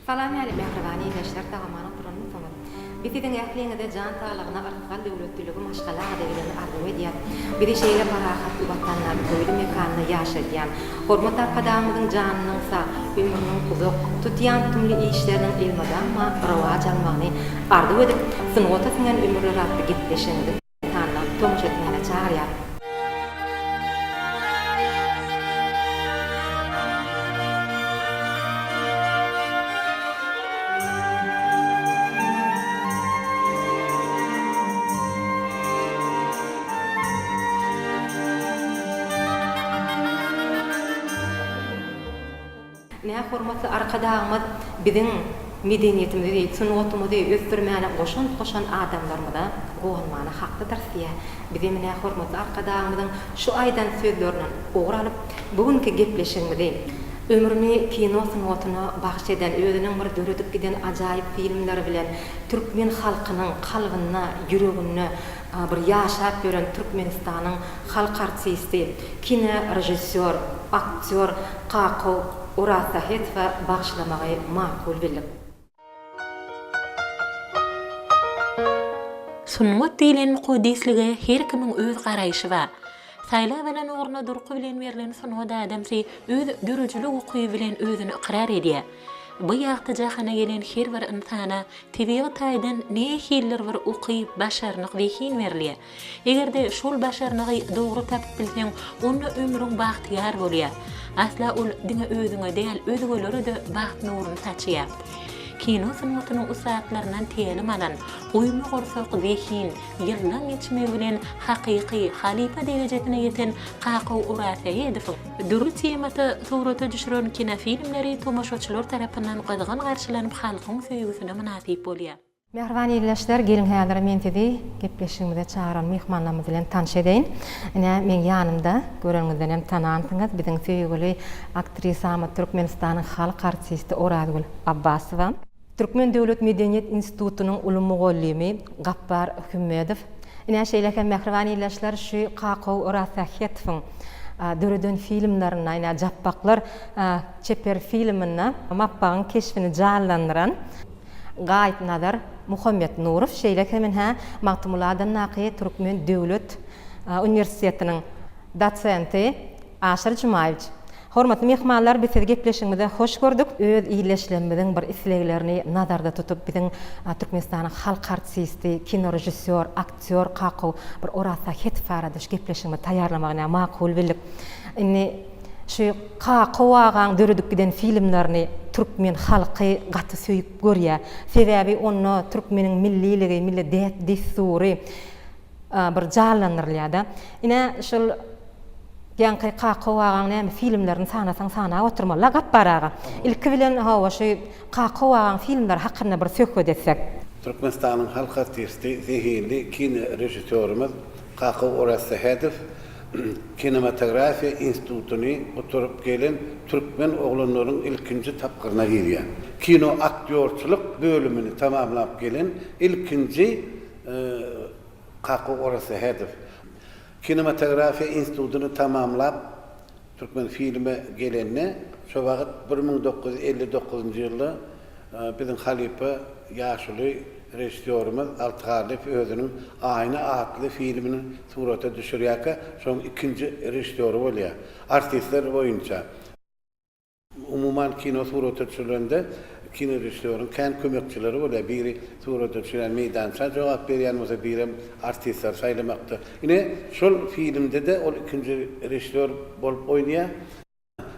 Salam äli mähriban ildeşler sag-aman oturanmysyňyz? Biz siziň ähliňize jan saglygyna yrsgal döwletliligi maşgala agzybirligini arzuw edýäs. Bizi şeýle parahat Watanda, toýly mekanda ýaşadýan Hormatly Arkadagymyzyň janynyň sag, ömrüniň uzak, tutýan tutumly işleriniň elmydama rowaç almagyny arzuw edip, Sungata siňen ömürler atly gepleşigimiziň sanyna tomaşa etmäge çagyrýar. Ine, hormatly Arkadagymyz biziň medeniýetimizi, sungatymyzy ösdürmäne goşant goşan adamlarymyza guwanmana haklydyrys diýýär. Bizem ine, hormatly Arkadagymyzyň şu aýdan sözlerinden ugur alyp, bu günki gepleşigimizi ömrüni kino sungatyna bagyş eden, özüniň bir döredip giden ajaýyp filmleri bilen türkmen halkynyň kalbynda, ýüreginde bir ýaşap ýören Türkmenistanyň halk artisti, kinorežissýor, aktýor Kakow Orazsähetowa bagyşlamagy makul bildik. Sungat diýlen mukaddeslige her kimiň öz garaýşy bar. Saýlap alan ugruna durky bilen berlen sungat adamsy öz döredijilik ukyby bilen özüni ykrar edýär. Bu ýagty jahana gelen her bir ynsana tebigy taýdan nähilidir bir ukyp, başarnyk, zehin berilýär. Eger-de şol başarnygy dogry tapyp bilseň, onda ömrüň bagtyýar bolýar. Asla ol diňe özüňe däl, özgelere-de bagt nuruny saçýar. Kino sungatynyň ussatlaryndan tälim alan, guýma gursak zehin, ýyllaň geçmegi bilen hakyky halypa derejesine ýeten Kakow Orazsähedowyň dürli temada surata düşüren kinofilmleri tomaşaçylar tarapyndan gyzgyn garşylanyp halkyň söýgüsine mynasyp bolýar. Mähriban ildeşler, geliň häzir men sizi gepleşigimize çagyran myhmanlarymyz bilen tanyş edeýin. Ine, meň ýanymda, göreniňizden hem tanansyňyz, biziň söýgüli aktrisamyz, Türkmenistanyň halk artisti Orazgül Abbasowa. Türkmen döwlet medeniýet institutynyň uly mugallymy Gapbar Hümmedow. Ine, şeýle hem mähriban ildeşler, şu Kakow Orazsähetowyň döreden filmlerinde, ine, Japbaklar çeper filminde Mapbagyň keşbini janlandyran Gaýypnazar Muhammetnurow, şeýle hem ine, Magtymguly adyndaky Türkmen döwlet uniwersitetiniň dosenti Aşyr Jumaýewiç. Hormatly myhmanlar, biz sizi gepleşigimize hoş gördük. Öz ildeşlerimiziň bir isleglerini nazarda tutup, biziň Türkmenistanyň halk artisti, kinorežissýor, aktýor Kakow bir Orazsähetow barada şu gepleşigimizi taýýarlamagy makul bildik. Indi şu Kakow agaň döredip giden filmlerini türkmen halky gaty söýüp görýär. Sebäbi onda türkmeniň milliligi, milli däp-dessury bir janlandyrylýar-da. Ine, şol ýaňky Kakow agaň näme filmlerini sanasaň sanap oturmaly-la Gapbar aga. Ilki bilen hawa şu Kakow agaň filmleri hakynda bir söhbet etsek. Türkmenistanyň halk artisti, zehinli kinorežissýorymyz Kakow Orazsähedow Kinematografiýa institutyny gutaryp gelen türkmen oglanlaryň ilkinji tapgyryna girýär. Kino aktýorçylyk bölümini tamamlap gelen ilkinji Kakow Orazsähedow. Kinematografiýa institutyny tamamlap, Türkmenfilme gelende, şo wagt 1959-njy ýylda biziň halypa ýaşuly režissýorymyz Alty Garlyýew özüniň Aýna atly filmini surata düşürýärkä, şonuň ikinji režissýory bolýar. Artistler boýunça. Umuman kino surata düşürilende kinorežissýoryň kän kömekçileri bolýar. Biri surata düşürýän meýdança jogap berýän bolsa, birem artistleri saýlamakda. Ine, şol filmde-de ol ikinji režissýor bolup oýnaýar.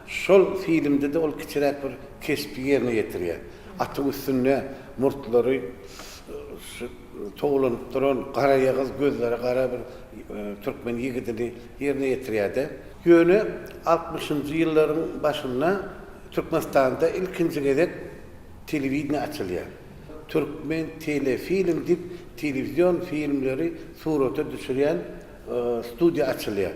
Şol filmde-de ol kiçiräk bir keşbi ýerine ýetirýär. Atyň üstünde murtlary towlanyp duran, garaýagyz, gözleri gara bir türkmen ýigidini ýerine ýetirýär-de. Ýöne altmyşynjy ýyllaryň başynda Türkmenistanda ilkinji gezek telewideniýe açylýar. Türkmen telefilm diýip telewizion filmleri surata düşürýän studiýa açylýar.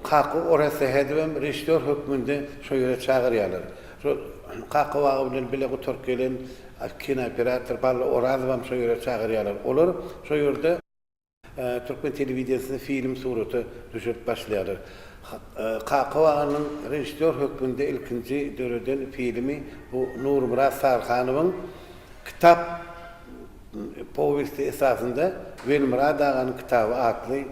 Kakow Orazsähedowem režissýor hökmünde şo ýere çagyrýarlar. Şol Kakow aga bilen bile gutaryp gelen kinooperator Bally Orazowam şo ýere çagyrýarlar. Olar şo ýerde. Türkmen telewideniýesinde film surata düşürip başlaýarlar. Kakow aganyň režissýor hökmünde ilkinji döreden filmi bu Nurmyrat Saryhanowyň Kitap powesti esasynda Welmyrat aganyň kitaby atly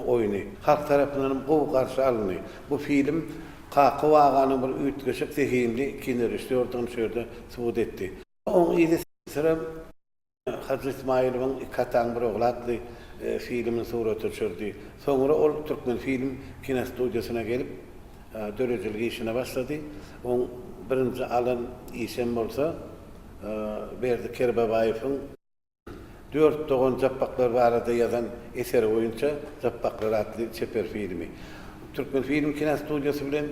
oýny. Halk tarapyndan hem gowy garşy alyndy. Bu film Kakow aganyň bir üýtgeşik zehinli kinorežissýordygyny şu ýerde subut etdi. Oň yzysüre Hajy Ysmaýylowyň Iki ataň bir ogly atly filmini surata düşürdi. Soňra ol Türkmenfilm kinostudiýasyna gelip, döredijilik işine başlady. Oň birinji alan işem bolsa Berdi Kerbabaýewiň Dört dogan Japbaklar barada ýazan eseri boýunça Japbaklar atly çeper filmi. Türkmenfilm kinostudiýasy bilen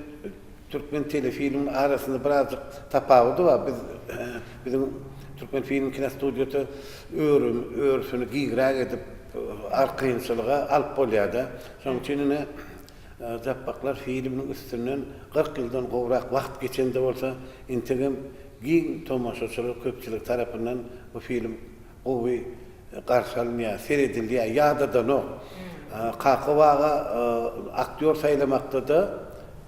Türkmen telefilmiň arasynda birazjyk tapawudy bar. Biz biziň Türkmenfilm kinostudiýasy öri örüsini giňräk edip arkaýynçylyga alyp bolýar-da. Şonuň üçin ine Japbaklar filminiň üstünden 40 ýyldan gowrak wagt geçen-de bolsa, entegem giň tomaşaçylar köpçülik tarapyndan bu film gowy garşy alynýar, seredilýär, ýadadanok. Kakow aga aktýor saýlamakda-da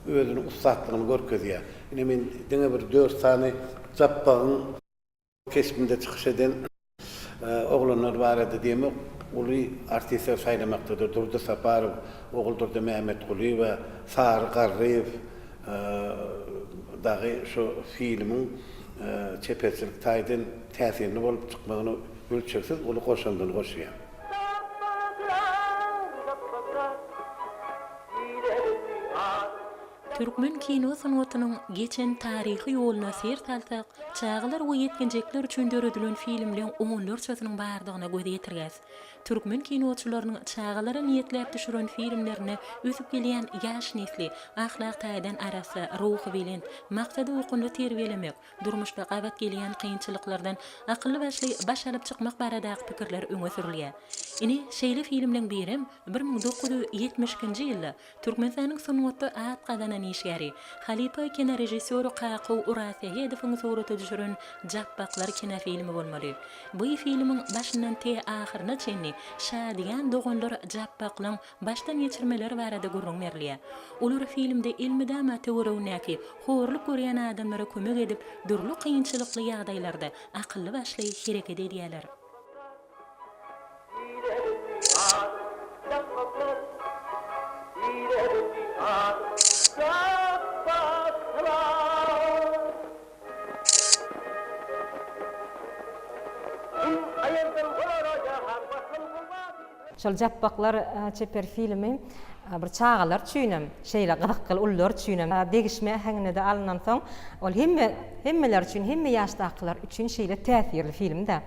özüniň ussatlygyny görkezýär. Ine men diňe bir dört sany Japbagyň keşbinde çykyş eden oglanlar barada diýemok, uly artistleri saýlamakda-da Durdy Saparow, Oguldurdy Mämmetgulyýewa, Sary Garryýew dagy şu filmiň çeperçilik taýdan täsirli bolup çykmagyna ölçegsiz uly goşandyny goşýar. Türkmen kino sungatynyň geçen taryhy ýoluna ser salsak, çagalar we ýetginjekler üçin döredilen filmleň onlarçasynyň bardygyna göz ýetirýäs. Türkmen kinoçylarynyň çagalara niýetläp düşüren filmlerinde ösüp gelýän ýaş nesli ahlak taýdan arassa, ruhubelent, maksada okgunly terbiýelemek, durmuşda gabat gelýän kynçylyklardan akylly-başly baş alyp çykmak baradaky pikirler öňe sürülýär. Ine, şeýle filmleň birem 1972 nji ýylda Türkmenistanyň sungatda at gazanan işgäri, halypa kinorežissýor Kakow Orazsähedowyň surata düşüren Japbaklar kinofilmi bolmaly. Bu filmiň başyndan tä ahyryna çenli şadyýan doganlar Japbaklaň başdan geçirmeleri barada gürrüň berilýär. Olar filmde elmydama töweregindäki horluk görýän adamlara kömek edip, dürli kynçylykly ýagdaýlarda akylly-başly hereket edýärler. Şol Japbaklar çeper filmi bir çagalar üçinem, şeýle gyzykly ulular üçinem degişme äheňinde-de alnansoň, ol hemme hemmeler üçin, hemme ýaşdakylar üçin şeýle täsirli film-dä.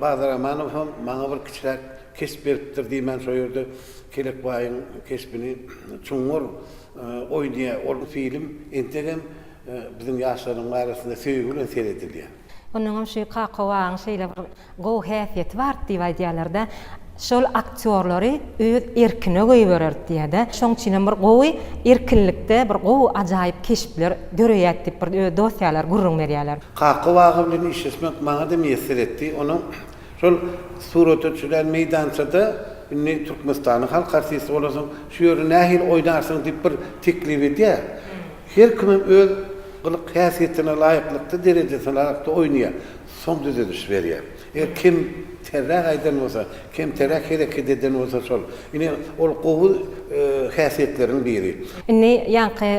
Bazar Amanow hem maňa bir kiçiräk keşp beripdir diýmän şo ýerde Kelekbaýyň keşbini çuňňur oýnaýar. Ol film entegem biziň ýaşlaryň arasynda söýgi bilen seredilýär. Onnoňam şu Kakow agaň şeýle bir gowy häsiýeti bardy diýip aýdýarlar-da, şol aktýorlary öz erkine goýbererdi diýýär-de. Şoň üçinem bir gowy erkinlikde bir gowy ajaýyp keşpler döreýärdi diýip bir öz dost-ýarlary gürrüň berýärler. Kakow aga bilen işleşmek maňa-da miýesser etdi. Onuň şol surata düşülen meýdançada indi Türkmenistanyň halk artisti bolansoň, şu ýerde nähili oýnarsyň diýip bir teklip edýär. Her kimem öz gylyk-häsiýetine laýyklykda, derejesine laýyklykda oýnaýar. Soň düzediş berýär. Eger kemterräk aýdan bolsa, kemterräk hereket eden bolsa şol. Ine, ol gowy häsiýetleriň biri. Indi ýaňky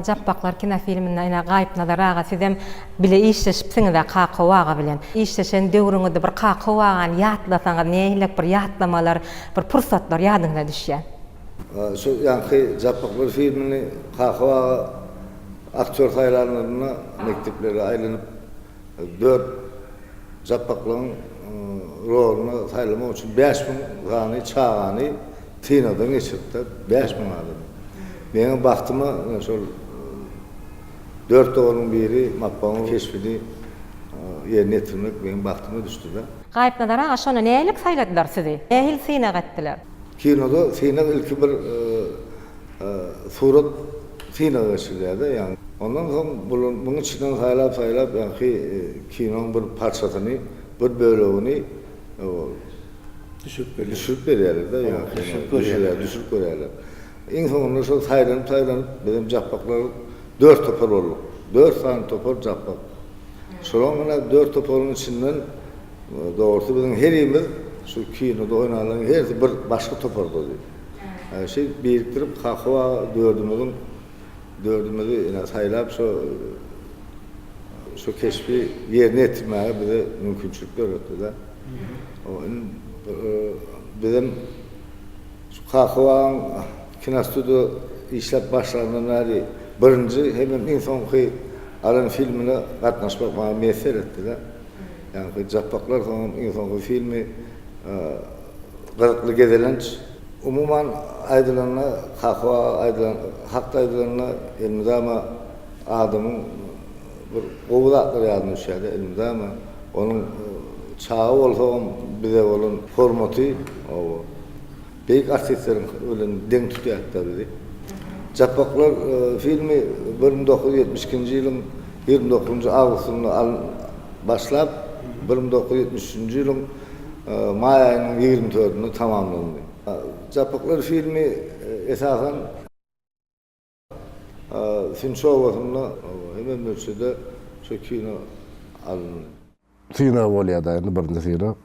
Japbaklar kinofilminde ine Gaýypnazar aga sizem bile işleşipsiňiz-ä Kakow aga bilen. Işleşen döwrüňizde bir Kakow agany ýatlasaňyz nähilek bir ýatlamalar, bir pursatlar ýadyňyza düşýär? Şu ýaňky Japbaklar filmini Kakow aga aktýor saýlanlarynda mekdeplere aýlanyp dört Japbaklaryň roluny saýlamak üçin 5000 sany çagany synagdan geçiripdir. 5000 adamy. Meňem bagtyma şol dört doganyň biri Mapbagyň keşbini ýerine ýetirmek meň bagtyma düşdi-de. Gaýypnazar aga şonda nähili saýladylar sizi? Nähili synag etdiler? Kinoda synag ilki bir surat synagy geçirilýär-de, ýagny ondan soň bular munuň içinden saýlap-saýlap ýaňky kinoň bir parçasyny, bir bölegini. Düşürip berýärler. Düşürip berýärler-de, ýaňky. Düşürip görýärler. Düşürip görýärler. Iň soňunda şol saýlanyp-saýlanyp bizem Japbaklar dört topar bolduk. Dört sany topar Japbak. Şolaň ine dört toparyň içinden dogrusy biziň herimiz şu kinoda oýnanlaryň herisi bir başga topardady. Şeýdip birikdirip Kakow aga dördümiziň dördümizi ine saýlap şo şo keşbi ýerine ýetirmäge bize mümkinçilik döretdi-de. Indi bizem şu Kakow agaň kinostudiýada işläp başlanyndan bäri birinji hemem iň soňky alan filmine gatnaşmak maňa miýesser etdi-de. Ýaňky Japbaklar soňam iň soňky filmi Gyzykly gezelenç. Umuman aýdylanda, Kakow aga aýdylan, hakda aýdylanda elmydama adamyň bir gowy zatlar ýadyna düşýär-de, elmydama onuň çaga bolsagam bize bolan hormaty, hawa, beýik artistleriň bilen deň tutýardy-da bizi. Japbaklar filmi 1972-nji ýylyň 29-njy awgustynda alnyp başlap, 1973-nji ýylyň maý aýynyň 24-ünde tamamlandy. Japbaklar filmi esasan Sünçi obasynda hemem Mürçede şu kino alyndy. Synag bolýar-da indi birinji synag.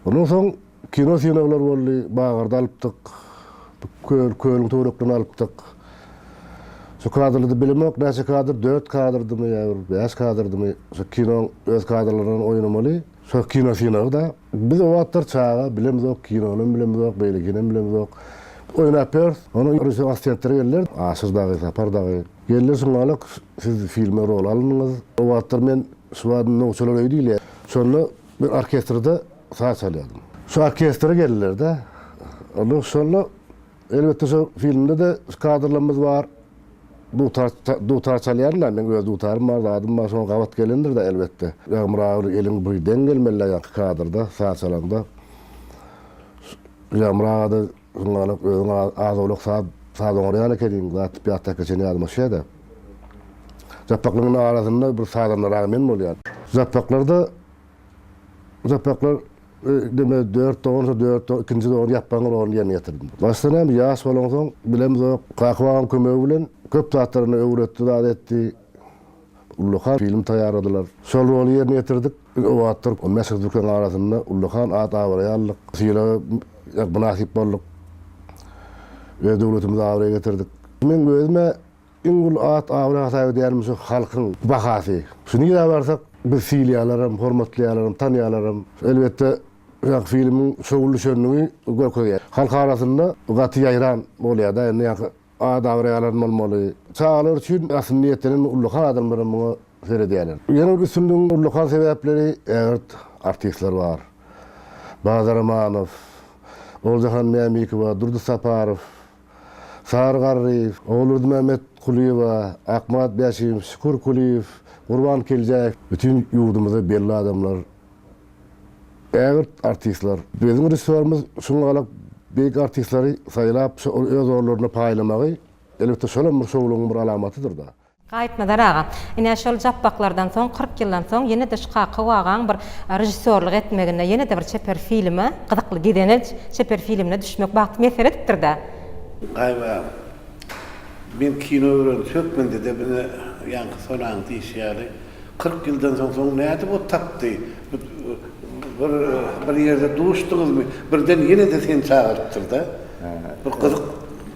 Ondan soň kino synaglar boldy, Bagarda alypdyk. Köl, kölüň töwereklerini alypdyk. Şu kadrlary bilemok, näçe kadr, dört kadrdymy ýa bir bäş kadrdymy, şu kinoň öz kadrlaryndan oýnamaly. Şo kino synagy-da. Biz o wagtlar çaga, bilemizok, kinonam bilemizok, beýlekinem bilemizok. Oýnap ýörüs. Onuň režissýor assistentleri geldiler. Aşyr dagy, Sapar dagy. Geldiler şuňňalak, siz filme rol alyndyňyz. O wagtlar men şu wagt Nowçalar öýi diýilýär. Şonda bir orkestrde saz çalýardym. Şu orkestre geldiler-de. Onda şonda elbetde şo filmde-de kadrlarymyz bar. Dutar, dutar çalýaryn-da, meň öz dutarym bar, zadym bar, şoňa gabat gelendir-dä elbetde. Ýagmyr aga bilen eliň bir deň gelmeli-dä ýaňky kadrda, saz çalanda. Ýagmyr aga-da şuňňalak özüň az-owlak saz, saz oňarýan ekeniň, zat diýip ýatda geçen ýadyma düşýär-de. Japbaklaryň arasynda bir sazandaragy men bolýan. Japbaklarda, japbaklar Deme dört dogan şo dört dogan ikinji dogan ýapbagyň roluny ýerine ýetirdim. Başda näme ýaş bolaňsoň bilemzok. Kakow agaň kömegi bilen köp zatlaryny öwretdi zat etdi. Ullakan film taýýarladylar. Şol roly ýerine ýetirdik. Biz o wagtlar on bäş gyz türkeniň arasynda ullakan at-abraý aldyk. Sylaga mynasyp bolduk. Öz döwletimize abraý getirdik. Meň özüm-ä Iň uly at-abraý hasap edýänim şu halkyň bahasy. Şu nirä barsak bizi sylaýarlaram, hormatlaýarlaram, tanýarlaram. Elbetde, ýaňky filmiň şowly düşenligi görkezýär. Halk arasynda gaty ýaýran bolýar-da, indi ýaňky at-abraý alan bolmaly. Çagalar üçin aslynda niýetlenen ullakan adamlaram muňa seredýärler. Ýene bir üstünligiň ullakan sebäpleri ägirt artistler bar. Bazar Amanow, Oguljahan Mämikowa, Durdy Saparow, Sary Garryýew, Oguldurdymämmet Kulyýewa, Akmyrat Bäşimow, Şükür Kulyýew, Gurban Keljäýew bütin ýurdumyza belli adamlar, ägirt artistler. Biziň režissýorymyz şuňňalak beýik artistleri saýlap, şo öz rollaryna paýlamagy, elbetde, şolam bir şowlugyň bir alamatydyr-da. Gaýypnazar aga, ine şol Japbaklardan soň, 40 ýyldan soň ýene-de şu Kakow agaň bir režissýorlyk etmeginde ýene-de bir çeper filme, gyzykly gezelenç çeper filmine düşmek bagty miýesser edipdir-dä. Gaýyp aga, men kino öwrenip hökmünde-de ine ýaňky Sonaň diýşi ýaly, 40 ýyldan soň soň nädip o tapdy? Bir bir ýerde duşduňyzmy? Birden ýene-de seni çagyrypdyr-da. Bir gyzyk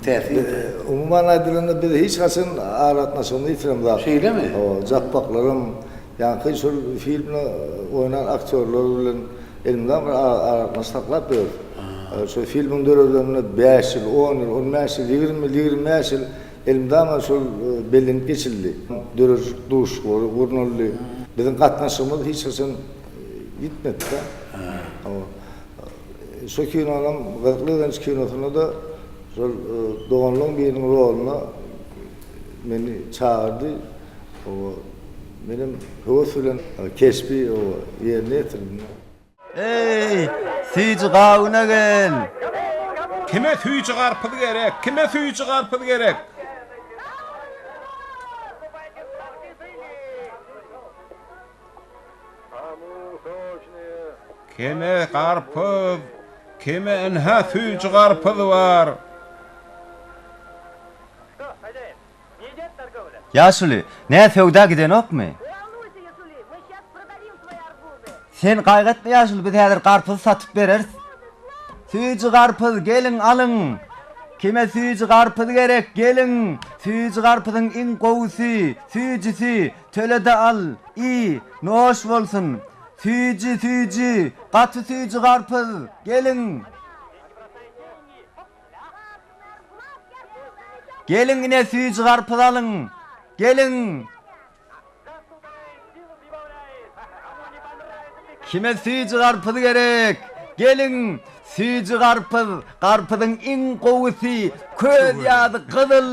täsin. Umuman aýdylanda biz hiç haçan aragatnaşygyny ýitiremzok. Şeýlemi? Hawa, Japbaklaram, ýaňky şol filmde oýnan aktýorlar bilen elmydama bir aragatnaşyk saklap ýörüs. Şo filmiň döredilenine bäş ýyl, on ýyl, on bäş ýyl, ýigrimi ýyl, 25 ýyl elmydama şol bellenip geçildi. Döredijilik duşuşyklary gurnaldy. Biziň gatnaşygymyz hiç haçan ýitmedi-de. Hawa. Şo kinonam Gyzykly gezelenç kinosynda-da şol doganlaryň biriniň roluna meni çagyrdy. Hawa, menem höwes bilen keşbi ýerine ýetirdim. Eý, süýji gawuna gel! Kime süýji garpyz gerek? Kime süýji garpyz gerek? Keme garpyz, keme ynha süýji garpyz bar. Ýaşuly, nä söwda gidenokmy? Sen gaýgy etme ýaşuly, biz häzir garpyzy satyp bereris. Süýji garpyz, geliň alyň! Kime süýji garpyz gerek, geliň! Süýji garpyzyň iň gowusy, süýjüsi, töle-de al, iý, noş bolsun! Süýji, süýji, gaty süýji garpyz, geliň! Geliň ine süýji garpyz alyň! Geliň! Kime süýji garpyz gerek? Geliň, süýji garpyz, garpyzyň iň gowusy, köz ýaly gyzyl.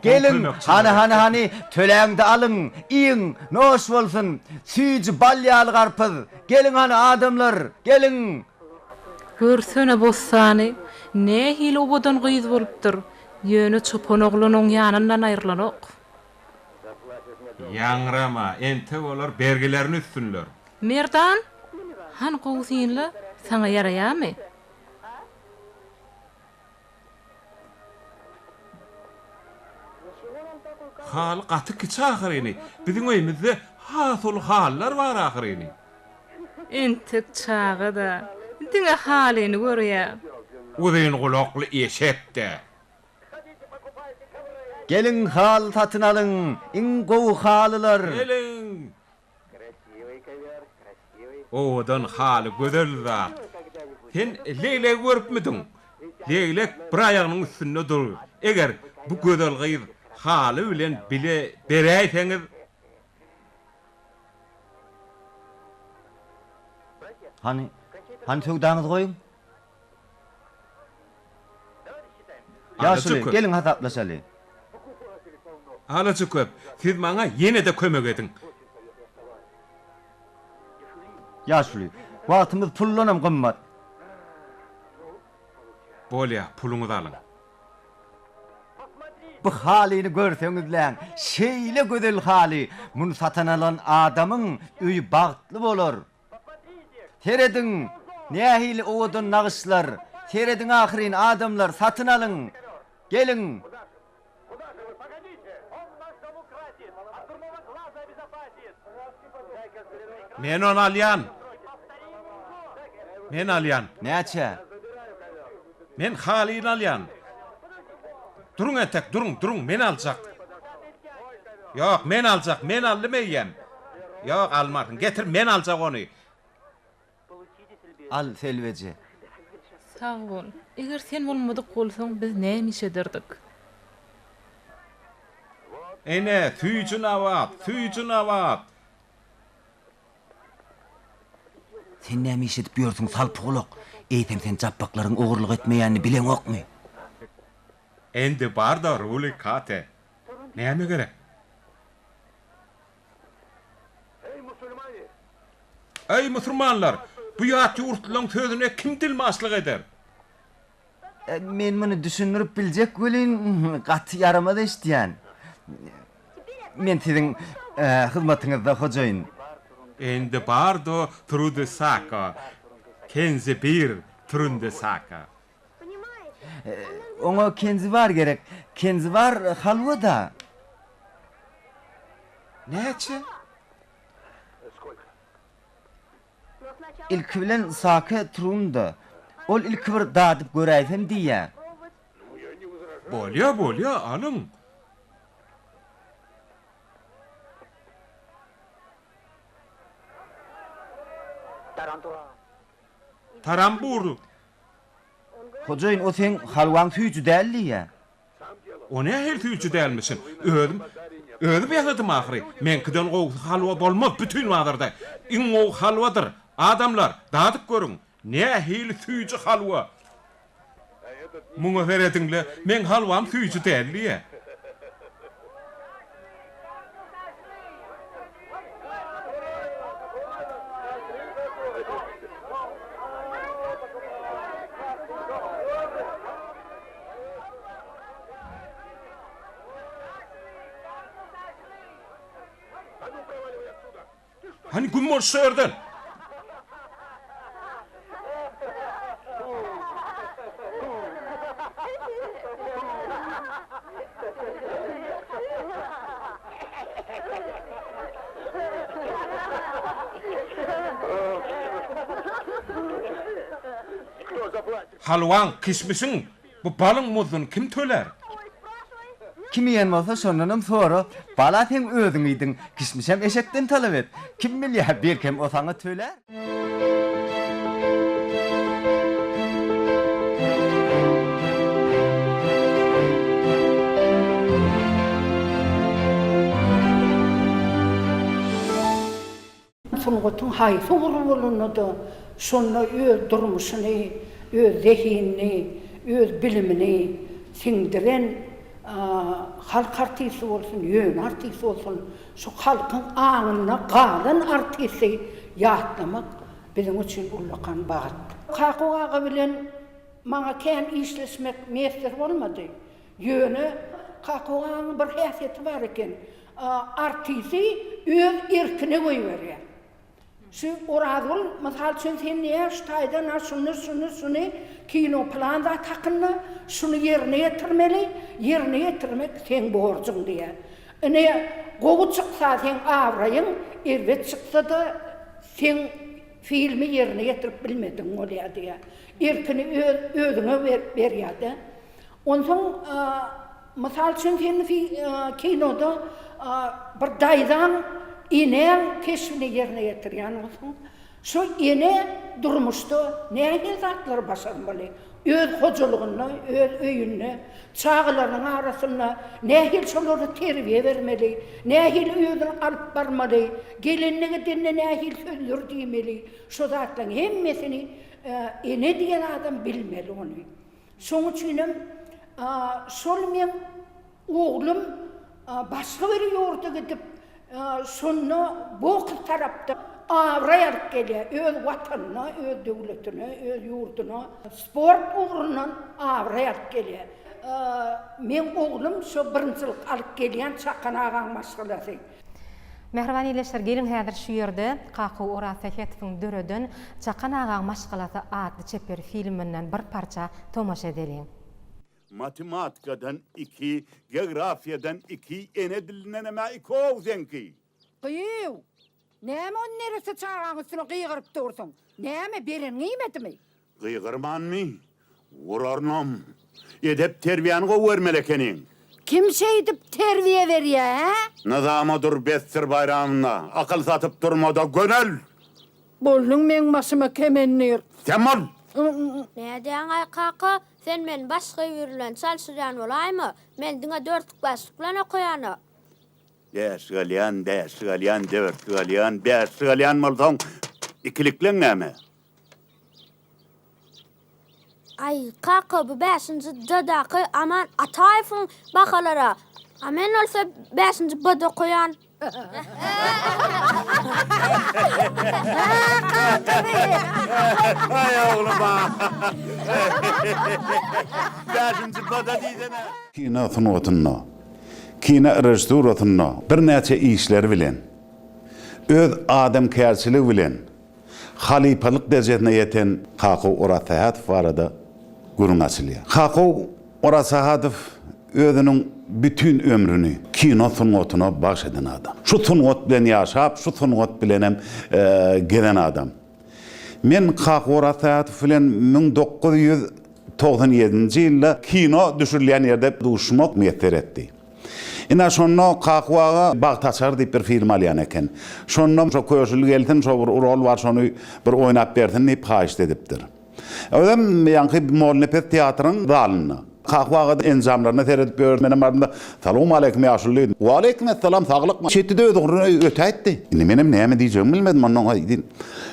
Geliň, hany, hany, hany, töläň-de alyň, iýiň, noş bolsun. Süýji bal ýaly garpyz. Geliň hany, adamlar, geliň! Görsene Bossany, nähili owadan gyz bolupdyr. Ýöne çopan oglan oň ýanyndan aýrylanok. Ýaňrama, entek olar bergilerini üstünler. Merdan, hany gowy synla, saňa ýaraýamy? Haly gaty kiçi ahyryny, biziň öýümizde has uly halylar bar ahyryny. Entek çaga-da, diňe halyny görýä. Uzyn gulakly eşek-dä. Geliň haly satyn alyň, iň gowy halylar. Geliň! Owadan haly gözel zat. Sen leglegi görüpmidiň? Leglek bir aýagynyň üstünde dur. Eger bu gözel gyz haly bilen bile beräýseňiz. Hany, hany söwdaňyzy goýuň. Ýaşuly, geliň hasaplaşaly. Alyjy köp. Siz maňa ýene-de kömek ediň. Ýaşuly, wagtymyz puldanam gymmat. Bolýa, puluňyzy alyň. Bu halyny görseňizläň, şeýle gözel haly, muny satyn alan adamyň öýi bagtly bolar. Serediň, nähili owadan nagyşlar! Serediň ahyryn, adamlar, satyn alyň! Geliň! Men ony alýan! Men alýan! Näçä? Men halyny alýan! Duruň entek, duruň, duruň, men aljak! Ýok, men aljak, men aldym eýýäm. Ýok, almarsyň. Getir, men aljak ony. Al, Selweje. Sag bol. Eger sen bolmadyk bolsaň, biz näme iş ederdik? Ene, süýji nabat, süýji nabat. Sen näme iş edip ýörsüň, salpygulak? Eýsem sen japbaklaryň ogurlyk etmeýänini bileňokmy? Endi bar-da, Ruli Kate. Näme gerek? Eý, musulmanlar! Bu ýat ýurtlylaň sözüne kim dilmaçlyk eder? Men muny düşündirip biljek welin, gaty ýaramaz eşidýän. Men siziň hyzmatyňyzda, hojaýyn. Endi bardo trudesaka, kenzi bir trundesaka. Oňa kenzibar gerek. Kenzibar halwa-da. Näçe? Ilki bilen sake trunda. Ol ilki bir dadyp göräýsem diýýä. Bolýa, bolýa, alyň. Tarambur. Hojaýyn, o seň halwaň süýji däl diýýä. O nähili süýji dälmişin? Özüm, özüm ýasadym ahyry. Meňkiden gowusy halwa bolmaz bütin bazarda. Iň gowy halwadyr. Adamlar, dadyp görüň. Nähili süýji halwa! Muňa serediň-le, meň halwam süýji däl diýýä. Hany güm bol şu ýerden! Halwaň, kişmişiň, bu balyň muzduny kim tölär? Kim iýen bolsa şondanam sora. Bala seň özüň iýdiň, kişmişem eşekden talap et. Kim bilýär, belkem o saňa tölär. Sungatyň haýsy ugry bolanda-da, şonda öz durmuşyny, öz zehinini, öz bilimini siňdiren halk artisti bolsun, ýöne artist bolsun, şu halkyň aňynda galan artisti ýatlamak biziň üçin ullakan bagt. Kakow aga bilen maňa kän işleşmek miýesser bolmady. Ýöne Kakow agaň bir häsiýeti bar eken, artisti öz erkine goýberýär. Şu Orazgül, mysal üçin, sen diýýär, şu taýdan-a şuny, şuny, şuny kino pylan zat hakynda şuny ýerine ýetirmeli, ýerine ýetirmek seň borjuň diýýär. Ine, gowy çyksa seň abraýyň, erbet çyksa-da seň filmi ýerine ýetirip bilmedigiň bolýar diýýär. Erkini öz özüňe berýär-de. Onsoň, mysal üçin, sen kinoda bir daýzaň, enäň keşbini ýerine ýetirýän bolsaň, şo ene durmuşda nähili zatlary başarmaly? Öz hojalygynda, öz öýünde, çagalarynyň arasynda nähili şolara terbiýe bermeli, nähili özüni alyp barmaly, gelende-gidende nähili sözler diýmeli, şo zatlaryň hemmesini ene diýen adam bilmeli ony. Şoň üçinem şol meň oglum başga bir ýurda gidip, şonda boks tarapda abraý alyp gelýär, öz watanyna, öz döwletine, öz ýurduna sport ugrundan abraý alyp gelýär. Meň oglum şo birinjilik alyp gelýän Çakan agaň maşgalasy. Mähriban ildeşler, geliň häzir şu ýerde Kakow Orazsähetowyň döreden Çakan agaň maşgalasy atly çeper filminden bir parça tomaşa edeliň. Matematikadan iki, geografiýadan iki, ene dilindenem-ä iki-ow seňki. Gyýw! Näme ony neresse çagaň üstüne gygyryp dursuň? Näme, bereniňi iýmedimi? Gygyrmanmy? Urarynam. Edep-terbiýäni gowy bermeli ekeniň. Kim şeýdip terbiýe berýä, hä? Nyzama dur besdir Baýramyna. Akyl satyp durma-da, gönel! Bolduň meň başyma kemendir. Sen bol! Nädýäň-aý, kaka? Sen meni başga biri bilen çalşyrýan bolaýma? Men diňe dörtlük-bäşlik bilen okaýan-a. Bäşlik alýan, bäşlik alýan, dörtlük alýan, bäşlik alýan bolsaň, ikilikleň näme? Aý, kaka, bu bäşinji D-daky Aman Ataýewiň bahalary-a. A men bolsa bäşinji B-da okaýan. Aý, oglum-a. Bäşinji B-da diýsene. Kino sungatynda, kino režissurasynda birnäçe işleri bilen, öz adamkärçiligi bilen halypalyk derejesine ýeten Kakow Orazsähetow barada gürrüň açylýar. Kakow Orazsähetow özüniň bütin ömrüni kino sungatyna bagş eden adam. Şu sungat bilen ýaşap, şu sungat bilenem gezen adam. Men Kakow Orazsähetow bilen 1997-nji ýylda kino düşürilýän ýerde duşmak miýesser etdi. Ine şonda Kaku aga Bagt açar diýip bir film alýan eken. Şonda şo Köşül gelsin, şo bir rol bar şony bir oýnap bersin diýip haýyşt edipdir. Özem ýaňky Mollanepes teatryň zalynda. Kaku aga enjamlaryna seredip ýör, menem bardym-da, Salowmaleýkim ýaşuly diýdim. Waleýkim essalam, saglykmy? Şeýtdi-de öz ugruna ötäýtdi. Indi menem näme diýjegimi bilmedim, ondan aý diýdim.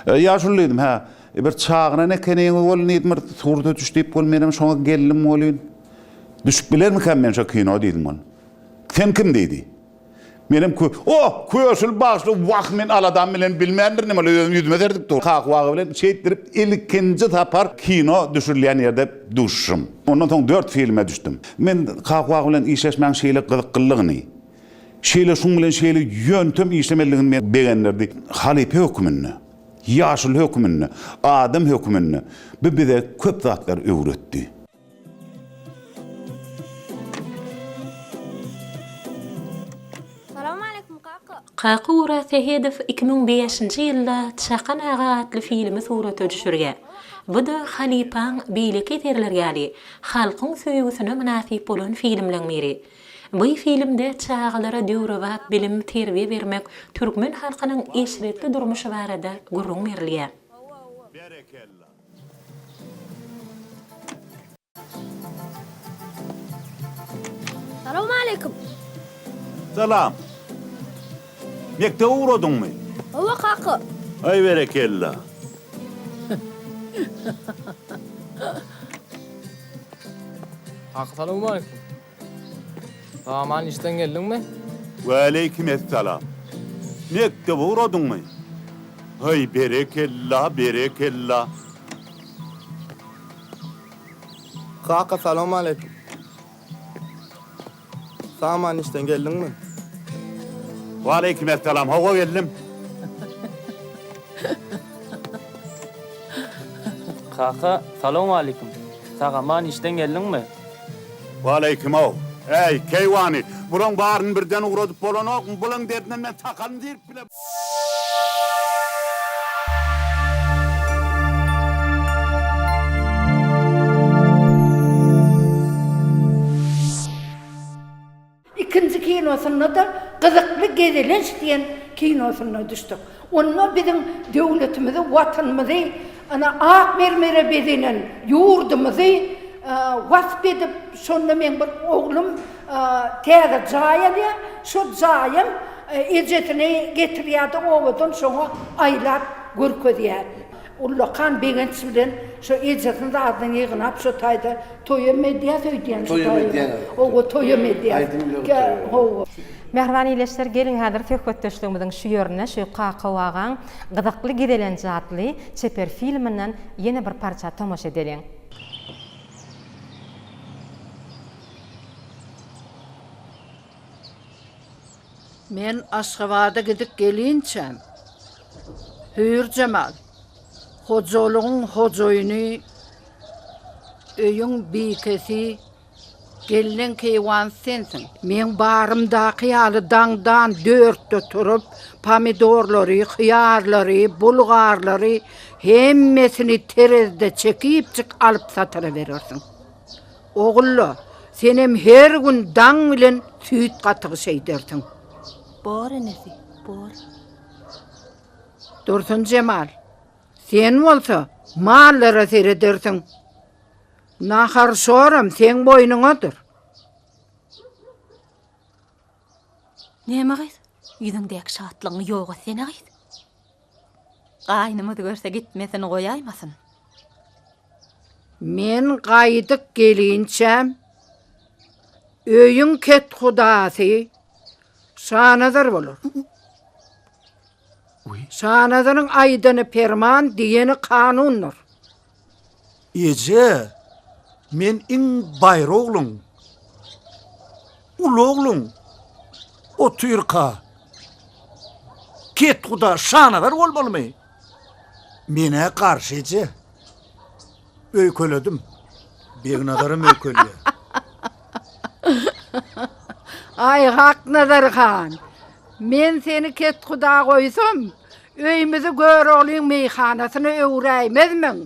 Ýaşuly diýdim, hä, bir çagyran ekeniňiz welin diýdim, bir surata düş diýip welin menem şoňa geldim welin. Düşüp bilermikäm men şo kino diýdim ol. Sen kim diýdi. Menem kö Oh, Köşül bagşy wah men aladam bilen bilmändirin ol özüm ýüzüme seredip dur. Kaku aga bilen şeýtdirip ilkinji sapar kino düşürilýän ýerde duşuşym. Ondan soň dört filme düşdüm. Men Kaku aga bilen işleşmäň şeýle gyzyklylygyny, şeýle şuň bilen şeýle ýöntem işlemelidigini meni begendirdi. Halypa höküminde, ýaşuly höküminde, adam höküminde bu bize köp zatlar öwretdi. Kaka Orazsähedow 2005-nji ýylda Çakan aga atly filmi surata düşürýär. Bu-da halypaň beýleki eserleri ýaly halkyň söýgüsine mynasyp bolan filmleň biri. Bu filmde çagalara döwrebap bilim, terbiýe bermek, türkmen halkynyň eşretli durmuşy barada gürrüň berilýär. Salowmaleýkim. Salam. Mekdebe ugradyňmy? Hawa kaka. Aý berekella. Kaka salowmaleýkim. Aman işden geldiňmi? Waleýkim essalam. Mekdebe ugradyňmy? Aý berekella, berekella. Kaka salowmaleýkim. Sag-aman işden geldiňmi? Waleýkim essalam, hawa geldim. Kaka salowmaleýkim. Sag-aman işden geldiňmi? Waleýkimow. Äý, keýwany, bulaň baryny birden ugradyp bolanokmy? Bulaň derdinden men sakalymy syryp bile. Ikinji kinosynda-da Gyzykly gezelenç diýen kinosynda düşdük. Onda biziň döwletimizi, Watanymyzy, ana, ak mermere bezenen ýurdumyzy wasp edip, şonda meň bir oglum täze jaý alýar, şo jaýam ejesini getirýär-de obadan şoňa aýlap görkezýär. Ullakan begenç bilen şo ejesini zadyny ýygnap şo taýda toýam edýäs öýdýän şo Toýam taýda. edýäňiz. Hawa toýam edýäs. Aýdym bilen gutarýar. Hawa. Mähriban ildeşler geliň häzir söhbetdeşligimiziň şu ýerinde şu Kakaw agaň Gyzykly gezelenç atly çeper filminden ýene bir parça tomaşa edeliň. Men Aşgabada gidip gelinçäm, Hüýrjemal, hojalygyň hojaýyny, öýüň bikesi, gelneň keýwan sensiň. Meň barymdaky ýaly daňdan dörtde turup, pomidorlary, hyýarlary, bulgarlary hemmesini terezide çekipjik alyp satyraberersiň. Ogulla, senem her gün daň bilen süýt gatygy şeýdersiň. Bor enesi, bor. Dursunjemal, sen bolsa mallara seredersiň. Nahar-şoram seň boýnuňadyr. Näme gyz, ýüzüňdäki şatlygyňy ýok etsene gyz. Gaýnymyz görse gitmesini goýaýmasyn. Men gaýdyp gelinçäm, öýüň kethudasy Şanazar bolar. Şanazaryň aýdany perman, diýeni kanundyr. Eje, men iň baýry ogluň, uly ogluň otyrka, kethuda Şanazar bolmalymy? Men-ä garşy eje. Öýkeledim. Begnazaram öýkelýär. Aý, Haknazar han, men seni kethuda goýsam, öýümizi Göroglyň meýhanasyna öwräýmezmiň?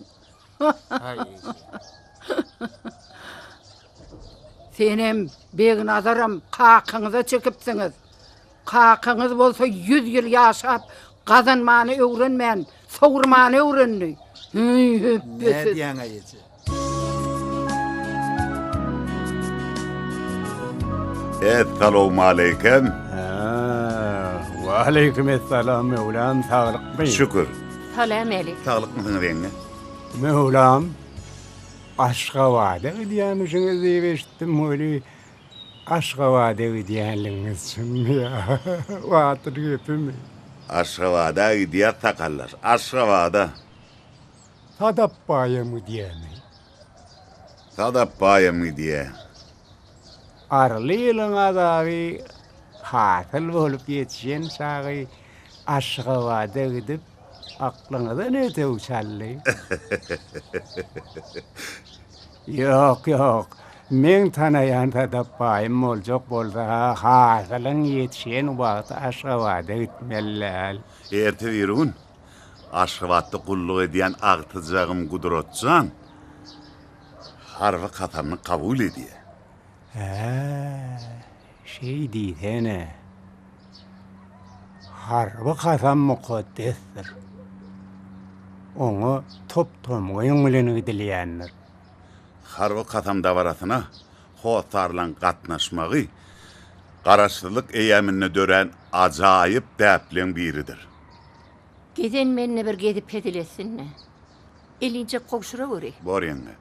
Senem, Begnazaram kakyňyza çekipsiňiz. Kakaňyz bolsa ýüz ýyl ýaşap, gazanmany öwrenmän, sowurmany öwrendi. Hüý, hüpbesiz. Nädýäň-aý eje? Essalawmaleýkem. Hä, waleýkim essalam, Möwlam, saglykmy? Şükür. Salam älik. Saglykmysyňyz ýeňňe? Möwlam, Aşgabada gidýämişiňiz diýip eşitdim weli, Aşgabada gidýänligiňiz çynmy ýa batyl gepimi? Aşgabada gidýäs sakallaş, Aşgabada. Sadap baýam gidýämi? Sadap baýam gidýä. Arly ýylyň azaby hasyl bolup ýetişen çagy Aşgabada gidip aklyňyza ne döw çaldy? Ýok, ýok. Meň tanaýan Sadap baýym boljak bolsa-ha hasylyň ýetişen wagty Aşgabada gitmeli däl. Erte birigün. Aşgabatda gulluk edýän agtyjagym Gudratjan harby kasamyny kabul edýär. Hä, şeý diýsene. Harby kasam mukaddesdir. Oňa top-tomgyň bilen gidilýändir. Harby kasam dabarasyna hossarlaryň gatnaşmagy Garaşsyzlyk eýýamynda dörän ajaýyp däpleň biridir. Gezen mende bir gezip hezil etsin-dä. Elinjek gowşuraweri. Bor ýeňňe.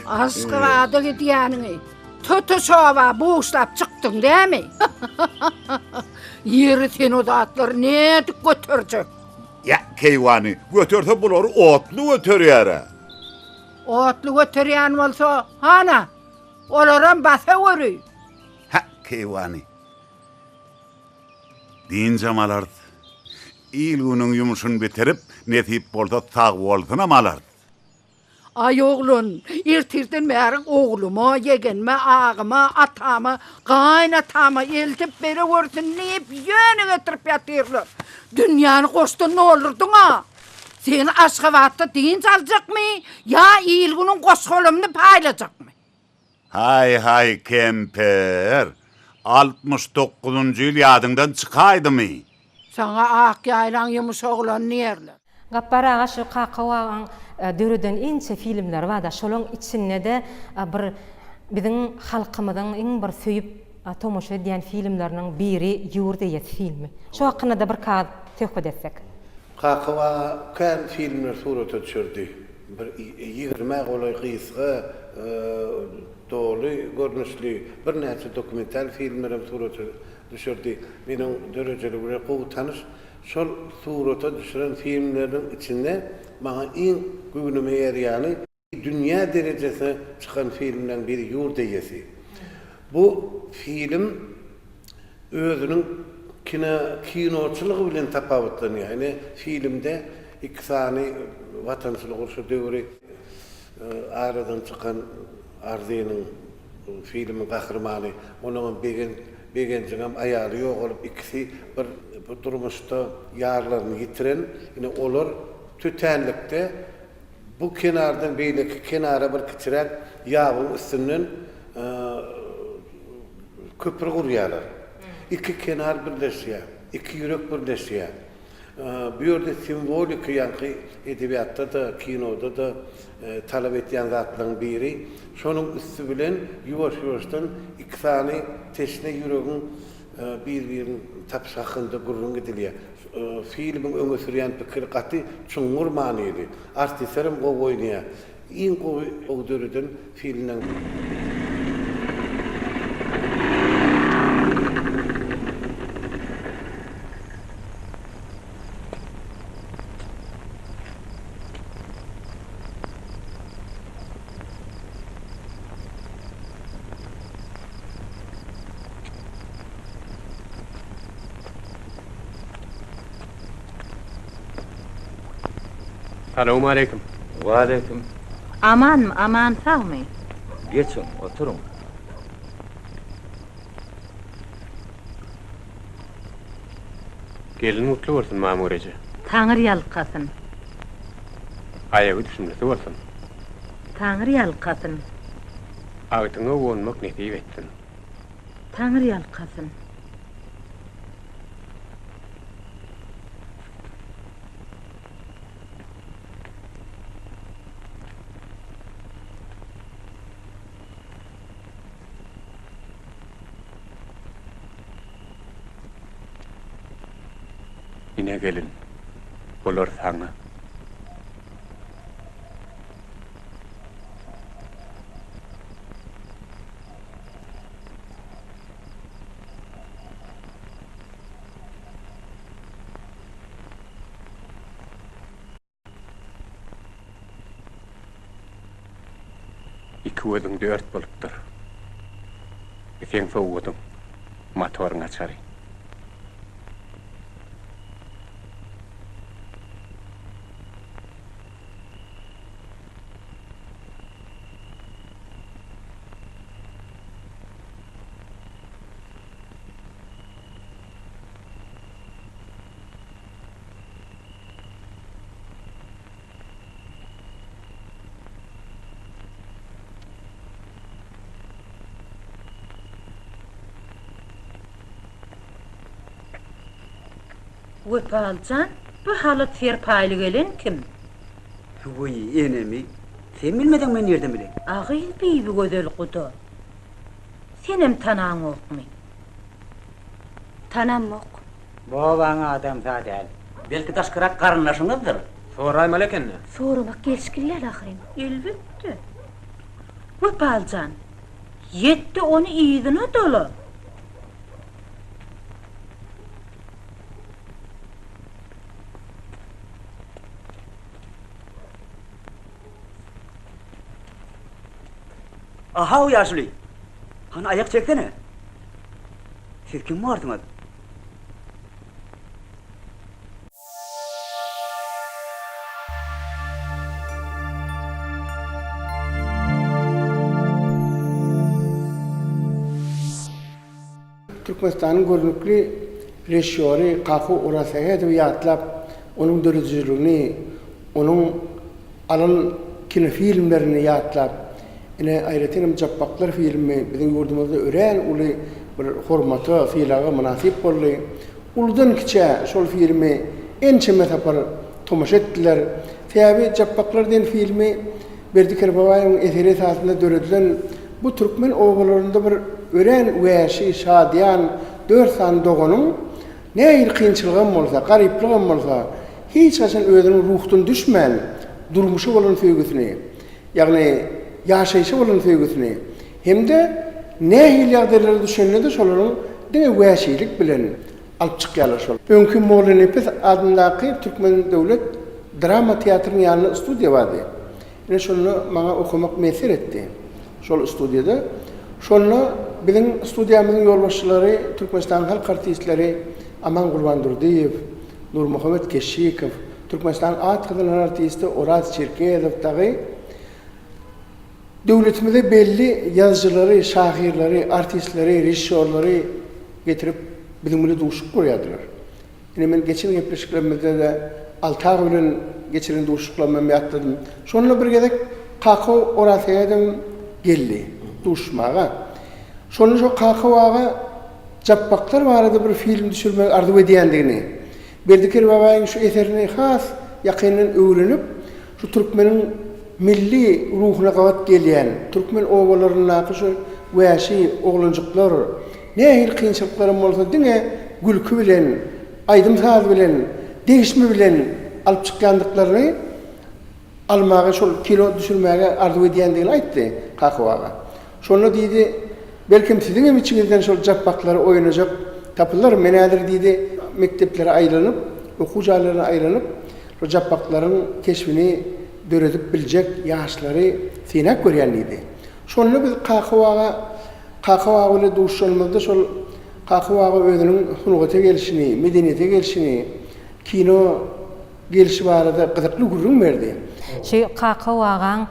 Aşgabada gidýäniňi tutuş oba buşlap çykdyň dämi? Ýeri sen o zatlary nädip göterjek? Ýa, keýwany, göterse bulary otly göterýär-ä. Otly göterýän bolsa, hana, olaram basaweri. Hä, keýwany. Dynjam alarys. Il-günüň ýumşuny bitirip, nesip bolsa sagbolsunam alarys. Aý oglan, ertirden bäri ogluma, ýegenime, agyma, atama, gaýynatama eltip berewersin diýip ýöne getirip ýatyrlar. Dünýäni goşdan doldurdyň-a. Sen Aşgabatda dynç aljakmy ýa il-günüň goş-golamyny paýlajakmy? Haý-haý, kemper! 69 dokuzynjy ýyl ýadyňdan çykaýdymy? Saňa ak ýaýlaň ýumuş oglan diýerler. Gapbar aga şu Kakaw agaň döreden ençe filmleri barda şolaň içindede bir biziň halkymyzyň iň bir söýüp tomaşa edýän filmleriniň biri Ýurt eýesi filmi. Şo hakynda-da bir kaz söhbet etsek. Kakaw aga kän filmler surata düşürdi. Bir ýigrimä golaý gysga, doly görnüşli birnäçe dokumental filmlerem surata düşürdi. Men oň döredijiligi bilen gowy tanyş. Şol surata düşüren filmleriniň içinde maňa iň göwnüme ýaraýany, dünýä derejesine çykan filmleriň biri Ýurt eýesi. Bu film özüniň kino kinoçylygy bilen tapawutlanýar. Ine, filmde iki sany Watançylyk urşy döwri aradan çykan Arzynyň filmiň gahrymany, onuňam Begen Begenjiňem aýaly ýogalyp, ikisi bir bu durmuşda ýarlaryny ýitiren, ine olar tötänlikde Bu kenardan beýleki kenara bir kiçiräk ýabyň üstünden köpri gurýarlar. Iki kenar birleşýär, iki ýürek birleşýär. Bu ýerde simwolika ýaňky edebiýatda-da, kinoda-da talap etýän zatlaryň biri. Şonuň üsti bilen ýuwaş-ýuwaşdan iki sany teşne ýüregiň bir-birini tapyşy hakynda gürrüň edilýär. Filmiň öňe sürýän pikiri gaty çuňňur manyly. Artistlerem gowy oýnaýar. Iň gowy gowy döreden filmleň. Salowmaleýkim. Waleýkim. Amanmy, aman sagmy? Geçiň, oturyň. Gelin gutly bolsun, Mamur eje. Taňry ýalkasyn. Aýagy düşümlisi bolsun. Taňry ýalkasyn. Agtyňa guwanmak nesip etsin. Taňry ýalkasyn. Ine gelin, bular saňa. Iki gözüň dört bolupdyr. Seň sowgadyň, motoryň açary. Wepaly jan, bu halat-serpaýly gelen kim? Wiý, enemi, sen bilmeseň men nirden bileýin? A gyz Bibigözel guda. Senem tanaňokmy? Tanamok. Bu obaň adamsy-a däl. Belki daşkyrak garyndaşyňyzdyr? Soraýmaly eken-dä. Soramak gelşikli däl ahyryn. Elbetde. Wepaly jan, ýet-de ony yzyna dola. Ahaw ýaşuly! Hany aýak çeksene! Siz kim borsuňyz? Türkmenistanyň görnükli režissýory Kaku Orazsähedowy ýatlap, onuň döredijiligini, onuň alan kinofilmlerini ýatlap, ine, aýratyn hem Japbaklar filmi biziň ýurdumyzda örän uly bir hormata, sylaga mynasyp boldy. Uludan-kiçä şol filmi ençeme sapar tomaşa etdiler. Sebäbi Japbaklar diýen filmi Berdi Kerbabaýewiň eseri esasynda döredilen bu türkmen obalarynda bir örän wäşi, şadyýan dört sany doganyň nähili kynçylygam bolsa, garyplygam bolsa, hiç haçan özüniň ruhdan düşmän, durmuşa bolan söýgüsini, ýagny ýaşaýşa bolan söýgüsini hem-de nähili ýagdaýlara düşende-de şolaryň diňe wäşilik bilen alyp çykýarlar şol. Öňki Mollanepes adyndaky Türkmen döwlet drama teatrynyň ýanynda studiýa bardy. Ine şonda maňa okamak miýesser etdi. Şol studiýada. Şonda biziň studiýamyzyň ýolbaşçylary Türkmenistanyň halk artistleri Aman Gurbandurdyýew, Nurmuhammet Keşşikow, Türkmenistanyň at gazanan artisti Oraz Çerkezow dagy döwletimize belli ýazyjylary, şahyrlary, artistleri, režissýorlary getirip biziň bilen duşuşyk gurýardylar. Ine men geçen gepleşiklerimizde-de Alty aga bilen geçiren duşuşyklarymy hem ýatladym. Şonda bir gezek Kakow Orazsähedem geldi duşuşmaga. Şonda şo Kakow aga Japbaklar barada bir film düşürmegi arzuw edýändigini, Berdi Kerbabaýyň şu eserini has ýakyndan öwrenip, şu türkmeniň milli ruhuna gabat gelýän, türkmen obalaryndaky şu wäşi oglanjyklar nähili kynçylyklaram bolsa diňe gülki bilen, aýdym-saz bilen, degişme bilen alyp çykýandyklaryny almaga, şol kino düşürmäge arzuw edýändigini aýtdy Kakow aga. Şonda diýdi, Belkem siziňem içiňizden şol japbaklary oýnajak tapylar, men häzir diýdi, mekdeplere aýlanyp, okuw jaýlaryna aýlanyp, şol japbaklaryň keşbini döredip biljek ýaşlary synap görýän diýdi. Şonda biz Kakow aga, Kakow aga bilen duşuşanymyzda şol Kakow aga özüniň sungata gelşini, medeniýete gelşini, kino gelşi barada gyzykly gürrüň berdi. Şu Kakaw agaň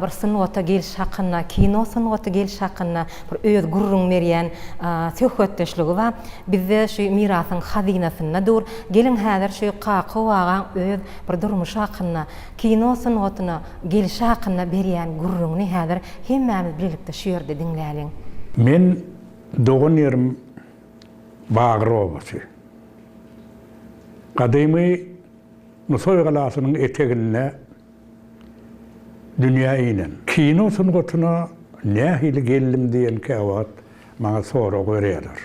bir sungata gelşi hakynda, kino sungaty gelşi hakynda bir öz gürrüň berýän söhbetdeşligi bar. Bizde şu mirasyň hazynasynda dur. Geliň häzir şu Kakaw agaň öz bir durmuşy hakynda, kino sungatyna gelşi hakynda berýän gürrüňini häzir hemmämiz bilelikde şu ýerde diňläliň. Men dogan ýerim Bagyr obasy. Gadymy Nusaý galasynyň eteginde dünýä inen. Kino sungatyna nähili geldim diýen käwagt maňa sorag berýärler.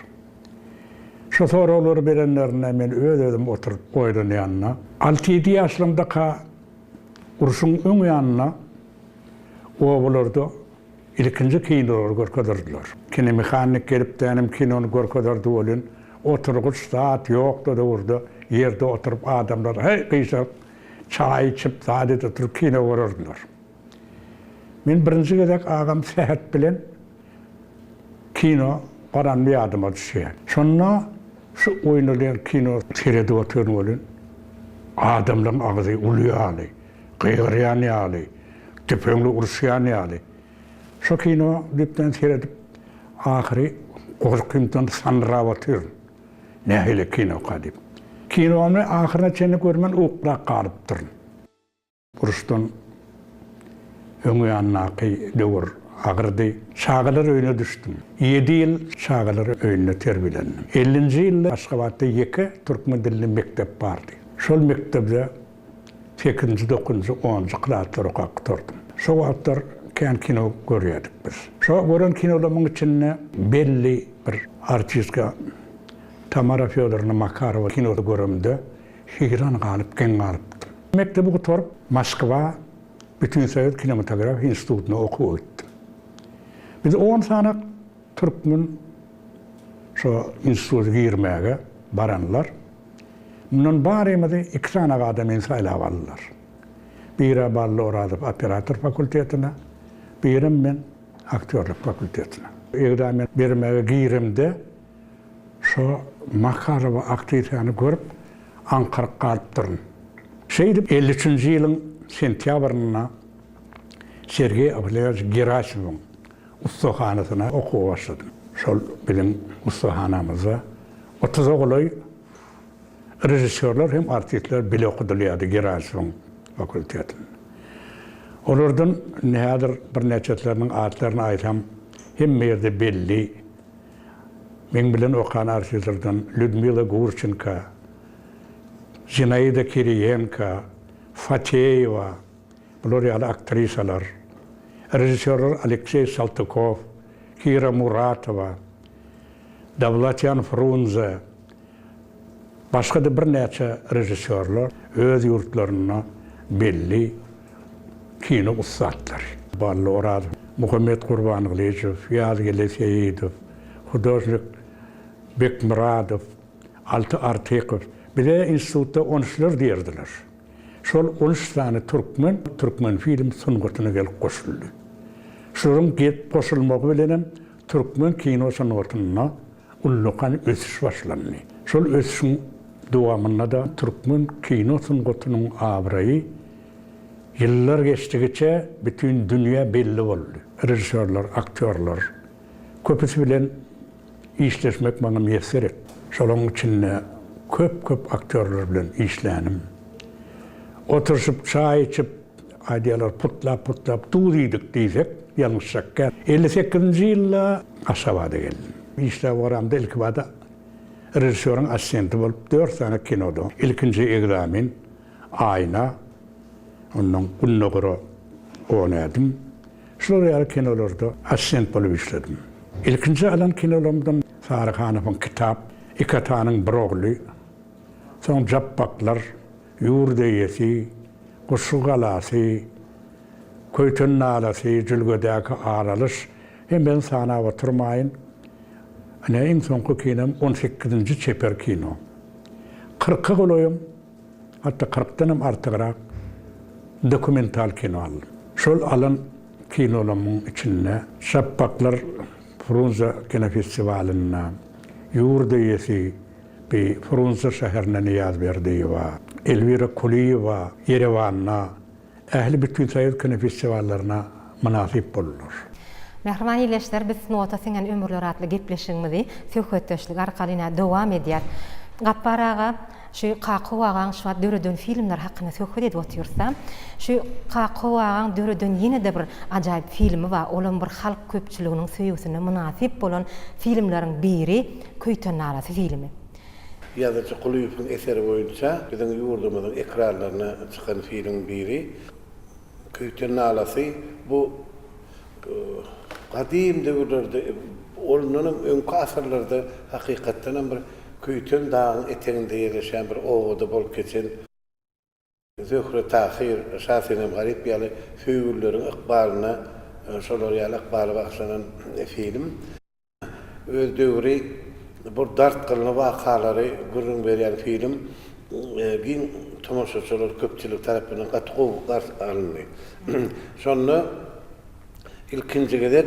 Şo soraglary berenlerinde men öz-özüm oturyp oýlanýanda, alty-ýedi ýaşlarymdaka urşuň öň ýanynda obalarda Ilkinji kinolary görkezerdiler. Kinemehanik gelip dänim kinony görkezerdi welin, oturgyç zat ýokdy döwürde, ýerde oturyp adamlar heý gyşaryp çaý içip zat edip oturyp kino görerdiler. Men birinji gezek agam Sähet bilen kino baranym ýadyma düşýär. Şonda şu oýnalýan kino seredip otyryn welin, adamlaryň agzy uly ýaly, gygyrýan ýaly, tüpeňli uruşýan ýaly. Şo kino düýpden seredip, ahyry gorkymdan sandyrap otyryn. Nähili kinoka diýip. Kinony ahyryna çenli görmän uklap galypdyryn. Uruşdan öň ýanyndaky döwür. Agyrdy. Çagalar öýüne düşdüm. Ýedi ýyl çagalar öýünde terbiýelendim. Ellinji ýylda Aşgabatda ýeke türkmen dilli mekdep bardy. Şol mekdepde sekizinji, dokuzynjy, onunjy klaslary okap gutardym. Şo wagtlar kän kino görýärdik biz. Şo gören kinolarymyň içinde belli bir artistka Tamara Fýodorowna Makarowa kinoda göremde heýran galyp, geň galypdym. Mekdebi gutaryp, Moskwa Bütinsoýuz kinematografiýa institutyna okuwa gitdim. Biz on sany türkmen şo instituta girmäge baranlar. Mundan barymyzy iki sany adamyny saýlap aldylar. Biri Bally Orazow operator fakultetine, birem men aktýorlyk fakultetine. Ekzamen bermäge giremde şo Makarowa aktrisany görüp aňkaryp galypdyryn. Şeýdip 53-nji ýylyň sentýabrynda Sergeý Apollonowiç Gerasimowyň ussahanasyna okuwa başladym. Şol biziň ussahanamyzda otuza golaý režissýorlar hem artistler bile okadylýardy Gerasimowyň fakultetinde. Olardan indi häzir birnäçesleriniň atlaryny aýsam hemme ýerde belli. Meň bilen okan artistlerden Lýudmila Gurçenko, Zinaida Kiriýenko, Fateýewa, bular ýaly aktrisalar, režissýorlar Alekseý Saltykow, Kira Muratowa, Dawlatýan Frunze, başga-da birnäçe režissýorlar öz ýurtlarynda belli kino ussatlary. Bally Orazow, Muhammet Gurbangylyjow, Ýazgeldi Seýidow, hudožnik Bekmyradow, Alty Artykow bize institutda on üçler diýerdiler. Şol on üç sany türkmen Türkmenfilm sungatyna gelip goşuldy. Şularyň gelip goşulmagy bilenem türkmen kino sungatynda ullakan ösüş başlandy. Şol ösüşiň dowamynda-da türkmen kino sungatynyň abraýy ýyllar geçdigiçe bütin dünýä belli boldy. Režissýorlar, aktýorlar köpüsi bilen işleşmek maňa miýesser etdi. Şolaryň içinde köp-köp aktýorlar bilen işlänim. Oturyşyp çaý içip, aýdýarlar, putlap-putlap duz iýdik diýsek, ýalňyşjak däl. 58-nji ýylda Aşgabada geldim. Işläp baramda ilkibada režissýoryň assistenti bolup dört sany kinoda, Ilkinji ekzamen, Aýna, ondan Gündogara on ädim. Şular ýaly kinolarda assistent bolup işledim. Ilkinji alan kinolarymdan Sary Hanowyň Kitap, Iki atanyň bir ogly, soň Japbaklar, Ýurt eýesi, Guşgy galasy, Köýten nalasy, Jülgedäki ar alyş, hemmesini sanap oturmaýyn. Ine, iň soňky kinom on sekizinji çeper kino. Kyrka golaýam Hatda kyrkdanam artygrak dokumental kino aldym. Şol alan kinolarymyň içinde Şapbaklar Frunze kinofestiwalynda, Ýurt eýesi bi Frunze şäherinde Nyýaz Berdiýewa, Elwira Kulyýewa Ýerewanda ähli bütinsoýuz kinofestiwallaryna mynasyp boldular. Mähriban ildeşler, biz Sungata siňen ömürler atly gepleşigimizi söhbetdeşlik arkaly ine dowam edýäs. Gapbar aga, şu Kakow agaň şu wagt döreden filmleri hakynda söhbet edip otyrys-da. Şu Kakow agaň döreden ýene-de bir ajaýyp filmi bar, olam bir halk köpçüliginiň söýgüsine mynasyp bolan filmleriň biri Köýten nalasy filmi. Ýazyjy Kulyýewiň eseri boýunça biziň ýurdumyzyň ekranlaryna çykan filmiň biri Köýten nalasy bu gadym döwürlerde, ondanam öňki asyrlarda hakykatdanam bir Köýten dagyň eteginde ýerleşen bir obada bolup geçen Zöhre Tahyr, Şasenem Garyp ýaly söýgülileriň ykbalyna, şolar ýaly ykbala bagyşlanan film. Öz döwri bir dartgynly wakalary gürrüň berýän film giň tomaşaçylar köpçülik tarapyndan gaty gowy garşy alyndy. Şonda ilkinji gezek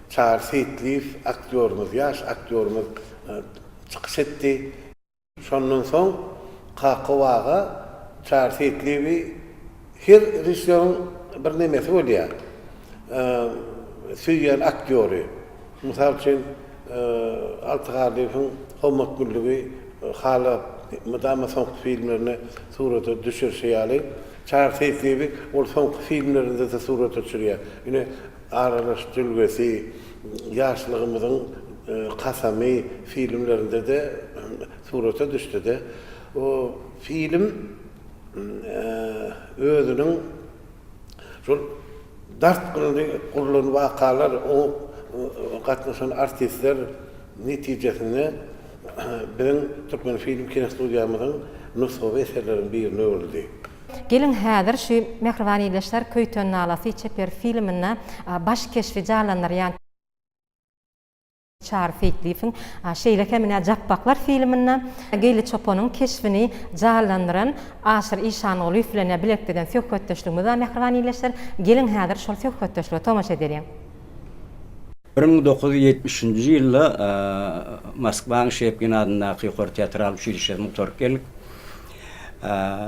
Çary Seýitliýew aktýorymyz, ýaş aktýorymyz çykyş etdi. Şondan soň Kakow aga Çary Seýitliýewi her režissýoryň bir nemesi bolýar, söýýän aktýory. Mysal üçin, Alty Garlyýewiň Hommat Güllügi halap, mydama soňky filmlerinde surata düşürişi ýaly. Çary Seýitliýewi ol soňky filmlerinde-de surata düşürýär. Ine, Aralaş jülgesi, Ýaşlygymyzyň kasamy filmlerinde-de surata düşdi-de. O film özüniň şol dartgynly gurlan wakalar, oňa gatnaşan artistler netijesinde biziň Türkmenfilm kinostudiýamyzyň nusgawy eserleriň birine öwrüldi. Geliň häzir şu Mähriban ildeşler Köýten nalasy çeper filminde baş keşbi janlandyrýan Çary Seýitliýewiň, şeýle hem ine Japbaklar filminde Geldi çopanyň keşbini janlandyran Aşyr Işangulyýew bilen bilelikde eden söhbetdeşligimiz bar mähriban ildeşler. Geliň häzir şol söhbetdeşlige tomaşa edeliň. 1970-nji ýylda Moskwaň Şepkin adyndaky ýokary teatral uçilişesini gutaryp geldik.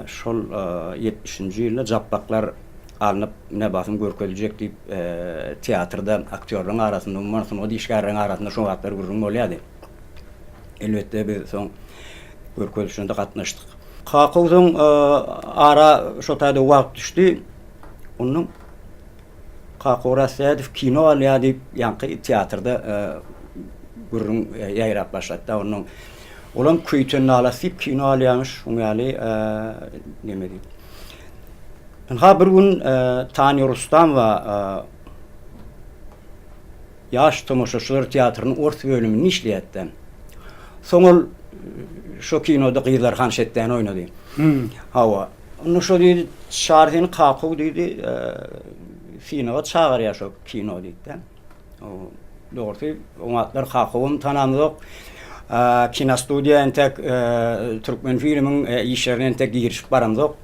Şol ýetmişinji ýylda Japbaklar alnyp, ine basym görkeziljek diýip, teatrda aktýorlaryň arasynda, umuman sungat işgärleriniň arasynda şo wagtlar gürrüň bolýardy. Elbetde biz soň görkezilişine-de gatnaşdyk. Kakow soň ara şo taýda wagt düşdi. Ondan Kaka Orazsähedow kino alýar diýip, ýaňky teatrda gürrüň ýaýrap başlady-da. Ondan olam Köýten nalasy diýip kino alýarmyş, şuň ýaly neme diýip. Ynha bir gün Tanýa Rustamowa Ýaş tomaşaçylar teatrynyň ors bölüminde işleýärdi. Soň ol şo kinoda Gyzlar han şetdäni oýnady. Hawa. Onda şo diýdi, Çary seni Kakow diýdi, synaga çagyrýar şo kino diýdi-de. Dogrusy, oňatlar Kakowam tanamzok. Kinostudiýa entek Türkmenfilmiň işlerine entek girişip baramzok.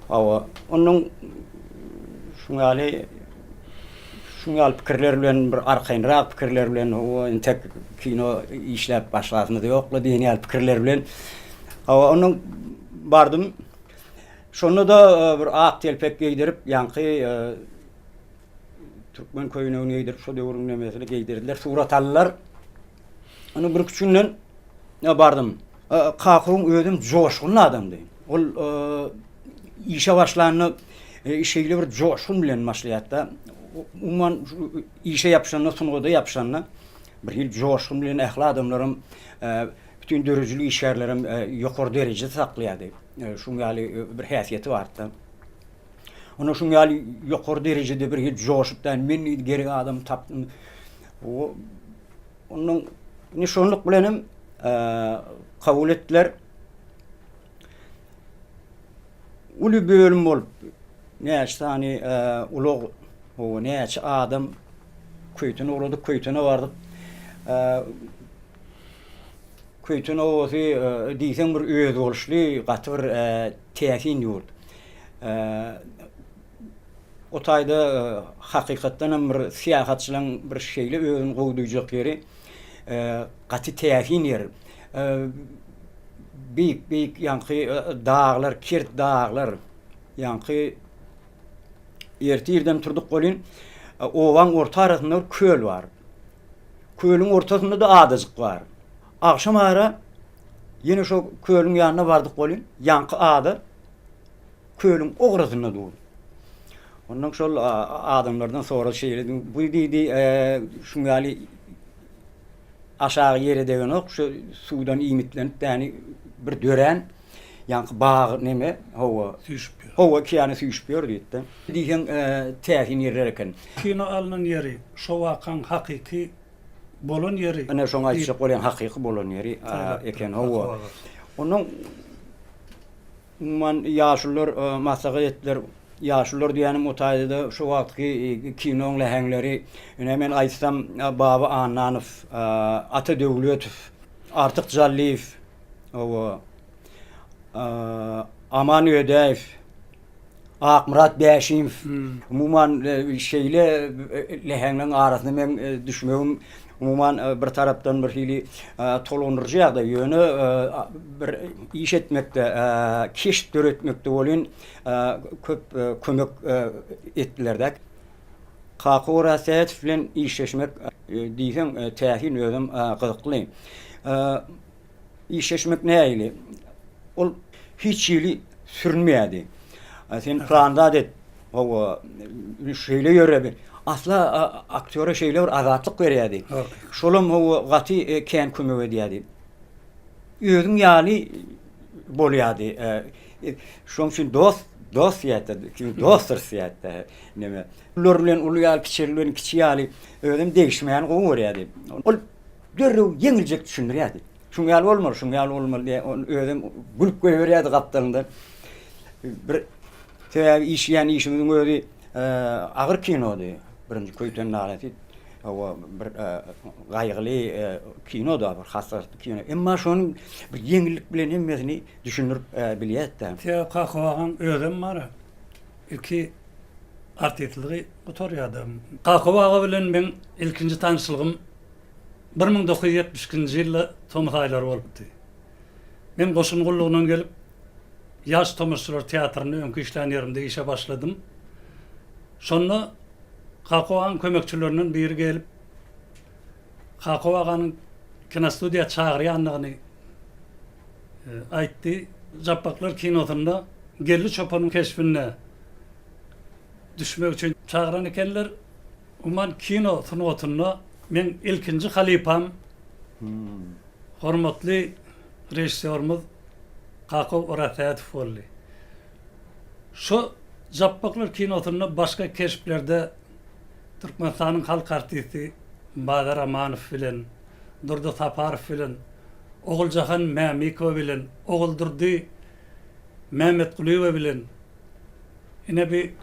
Hawa, ondan şuň ýaly şuň ýaly pikirler bilen bir arkaýynrak pikirler bilen hawa entek kino işläp başlasymyz ýok-la diýen ýaly pikirler bilen hawa ondan bardym. Şonda-da bir ak telpek geýdirip, ýaňky türkmen köýnegini geýdirip, şo döwrüň nemesini geýdirdiler, surat aldylar. Ondan bir-iki günden bardym. Kakowyň özem joşgunly adamdy. Ol işe başlanda şeýle bir joşgun bilen başlaýardy-da. Umuman işe ýapyşanda, sungata ýapyşanda bir hili joşgun bilen ähli adamlaram, bütin döredijilik işgärlerem ýokary derejede saklaýardy. Şuň ýaly bir häsiýeti bardy-da. Onda şuň ýaly ýokary derejede bir hili joşup da, men diýdi gerek adamy tapdym. Ondan indi şonluk bilen hem kabul etdiler. Uly bölüm bolup, näçe sany ulag, o näçe adam Köýtene ugradyk, Köýtene bardyk. Köýten obasy diýseň bir özboluşly, gaty bir täsin ýurt. O taýda hakykatdan hem bir syýahatçylaryň bir şeýle özüni gowy duýjak ýeri, gaty täsin ýer. Beýik-beýik ýaňky daglar, kert daglar, ýaňky erte irden turduk welin, obaň orta arasynda bir köl bar. Kölüň ortasynda-da adajyk bar. Agşam ara ýene şo kölüň ýanyna bardyk welin, ýaňky ada kölüň o gyrasynda dur. Ondan şol adamlardan sorady şeýle bu diýdi, şuň ýaly aşagy ýere degenok, şu suwdan iýmitlenip däni bir dörän ýaňky bag neme, hawa. Süýşüp ýör. Hawa, iki ýana süýşüp ýör diýdi. Diýseň täsin ýerler eken. Kino alnan ýeri, şo wakaň hakyky bolan ýeri. Ine şoňa aýtjak bolýan hakyky bolan ýeri eken hawa. Ondan umuman ýaşulular maslahat etdiler. Ýaşulular diýýänim o taýda-da şo wagtky kinoň läheňleri ine men aýtsam Baba Annanow, Ata Döwletow, Artyk Jallyýew, hawa Aman Ödäýew, Akmyrat Bäşimow, umuman şeýle läheňleň arasyna meň düşmegim umuman bir tarapdan bir hili tolgundyryjy ýagdaý, ýöne bir iş etmekde, keşp döretmekde welin köp kömek etdiler-dä. Kaka Orazsähetow bilen işleşmek diýseň täsin, özem gyzykly. Işleşmek nähili? Ol hiç hili sürünmeýärdi. Sen plan zat et. Hawa, şeýle ýöre. Asla aktýora şeýle bir azatlyk berýärdi. Şolam hawa gaty kän kömek edýärdi. Özüň ýaly bolýardy. Şoň üçin dost, dost diýýärdi. Kim dostdur diýýärdi. Neme. Ular bilen uly ýaly, kiçi bilen kiçi ýaly özem degişmäni gowy görýärdi. Ol derrew ýeňiljek düşündirýärdi. Şuň ýaly bolmaly, şuň ýaly bolmaly diýýär. Ony özem gülüp goýberýärdi gapdalynda. Bir sebäbi işleýän işimiziň özi agyr kinody. Birinji Köýten nalasy hawa bir gaýgyly kino-da, bir hasratly kino. Emma şony bir ýeňillik bilen hemmesini düşündirip bilýärdi-de. Sebäbi Kaka agaň özem bar-a. Ilki artistligi gutarýar-da. Kaka aga bilen meň ilkinji tanyşlygym 1972-nji ýylda tomus aýlary bolupdy. Men goşun gullugyndan gelip, Ýaş tomaşaçylar teatrynda öňki işlän ýerimde işe başladym. Şonda Kakow agaň kömekçilerinden biri gelip, Kakow aganyň kinostudiýa çagyrýandygyny aýtdy. Japbaklar kinosynda Geldi çopanyň keşbinde düşmek üçin çagyran ekenler. Umuman kino sungatynda meň ilkinji halypam hormatly režissýorymyz Kakow Orazsähedow boldy. Şo Japbaklar kinosynda başga keşplerde Türkmenistanyň halk artisti Bazar Amanow bilen, Durdy Saparow bilen, Oguljahan Mämikowa bilen, Oguldurdy Mämmetgulyýewa bilen, Ine bi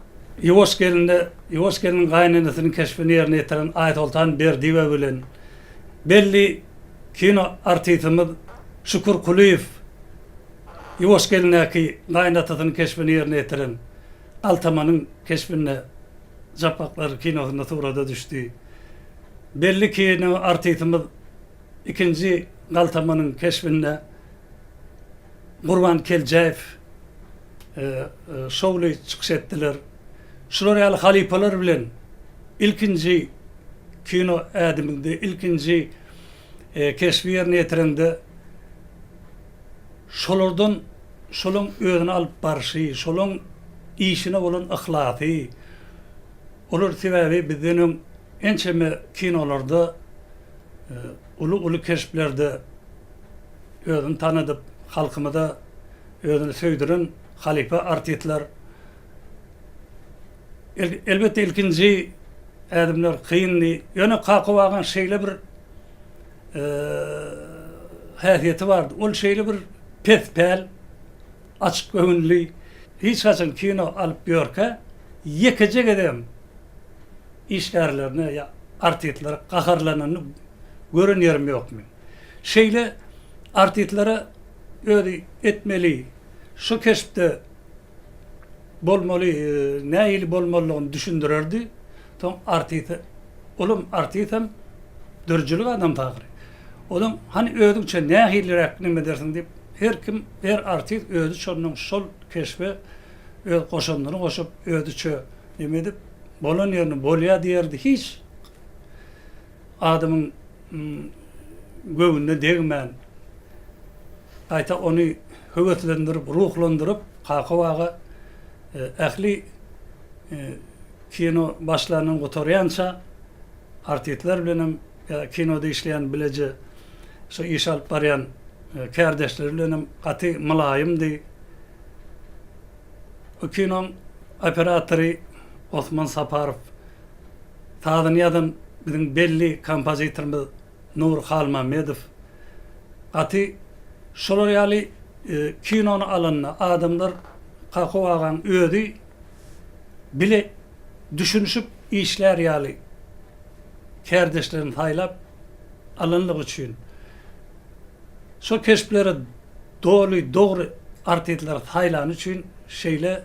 Ýuwaş gelinde Ýuwaş gelniň gaýynenesiniň keşbini ýerine ýetiren Aýsoltan Berdiýewa bilen belli kino artistimiz Şükür Kulyýew Ýuwaş gelindäki gaýynatasynyň keşbini ýerine ýetiren Galtamanyň keşbinde Japbaklar kinosynda surata düşdi. Belli kino artistimiz ikinji Galtamanyň keşbinde Gurban Keljäýew şowly çykyş etdiler. Şular ýaly halypalar bilen ilkinji kino ädiminde, ilkinji keşbi ýerine ýetirende şolardan şolaň özüni alyp barşy, şolaň işine bolan yhlasy, olar sebäbi bizden öň ençeme kinolarda uly-uly keşplerde özüni tanadyp, halkymyza özüni söýdüren halypa artistler. Elbetde ilkinji ädimler kyndy. Ýöne Kakow agaň şeýle bir häsiýeti bardy. Ol şeýle bir pespäl, açyk göwünli, hiç haçan kino alyp ýörkä ýekeje gezegem işgärlerine ýa artistlere gaharlananyny gören ýerim ýok meň. Şeýle artistlere özi etmeli, şu keşpde bolmaly, nähili bolmalydygyny düşündirerdi. Soň artiste, olam artistem döredijilik adamsy ahyry. Olam hany özüňçe nähiliräk neme edersiň diýip, her kim, her artist özüçe ondan şol keşbe öz goşandyny goşup, özüçe neme edip, bolan ýerini bolýa diýerdi. Hiç adamyň göwnüne degmän, gaýta ony höweslendirip, ruhlandyryp, Kakow aga ähli kino başlandan gutarýança artistler bilenem, ýa kinoda işleýän bileje şu iş alyp barýan kärdeşleri bilenem gaty mylaýymdy. Bu kinoň operatory Osman Saparow Sazyny ýazan biziň belli kompozitorymyz Nury Halmammedow. Gaty şolar ýaly kinony alanda adamlar Kakow agaň özi bile düşünişip işlär ýaly kärdeşlerini saýlap alanlygy üçin şo keşplere doly dogry artistleri saýlany üçin şeýle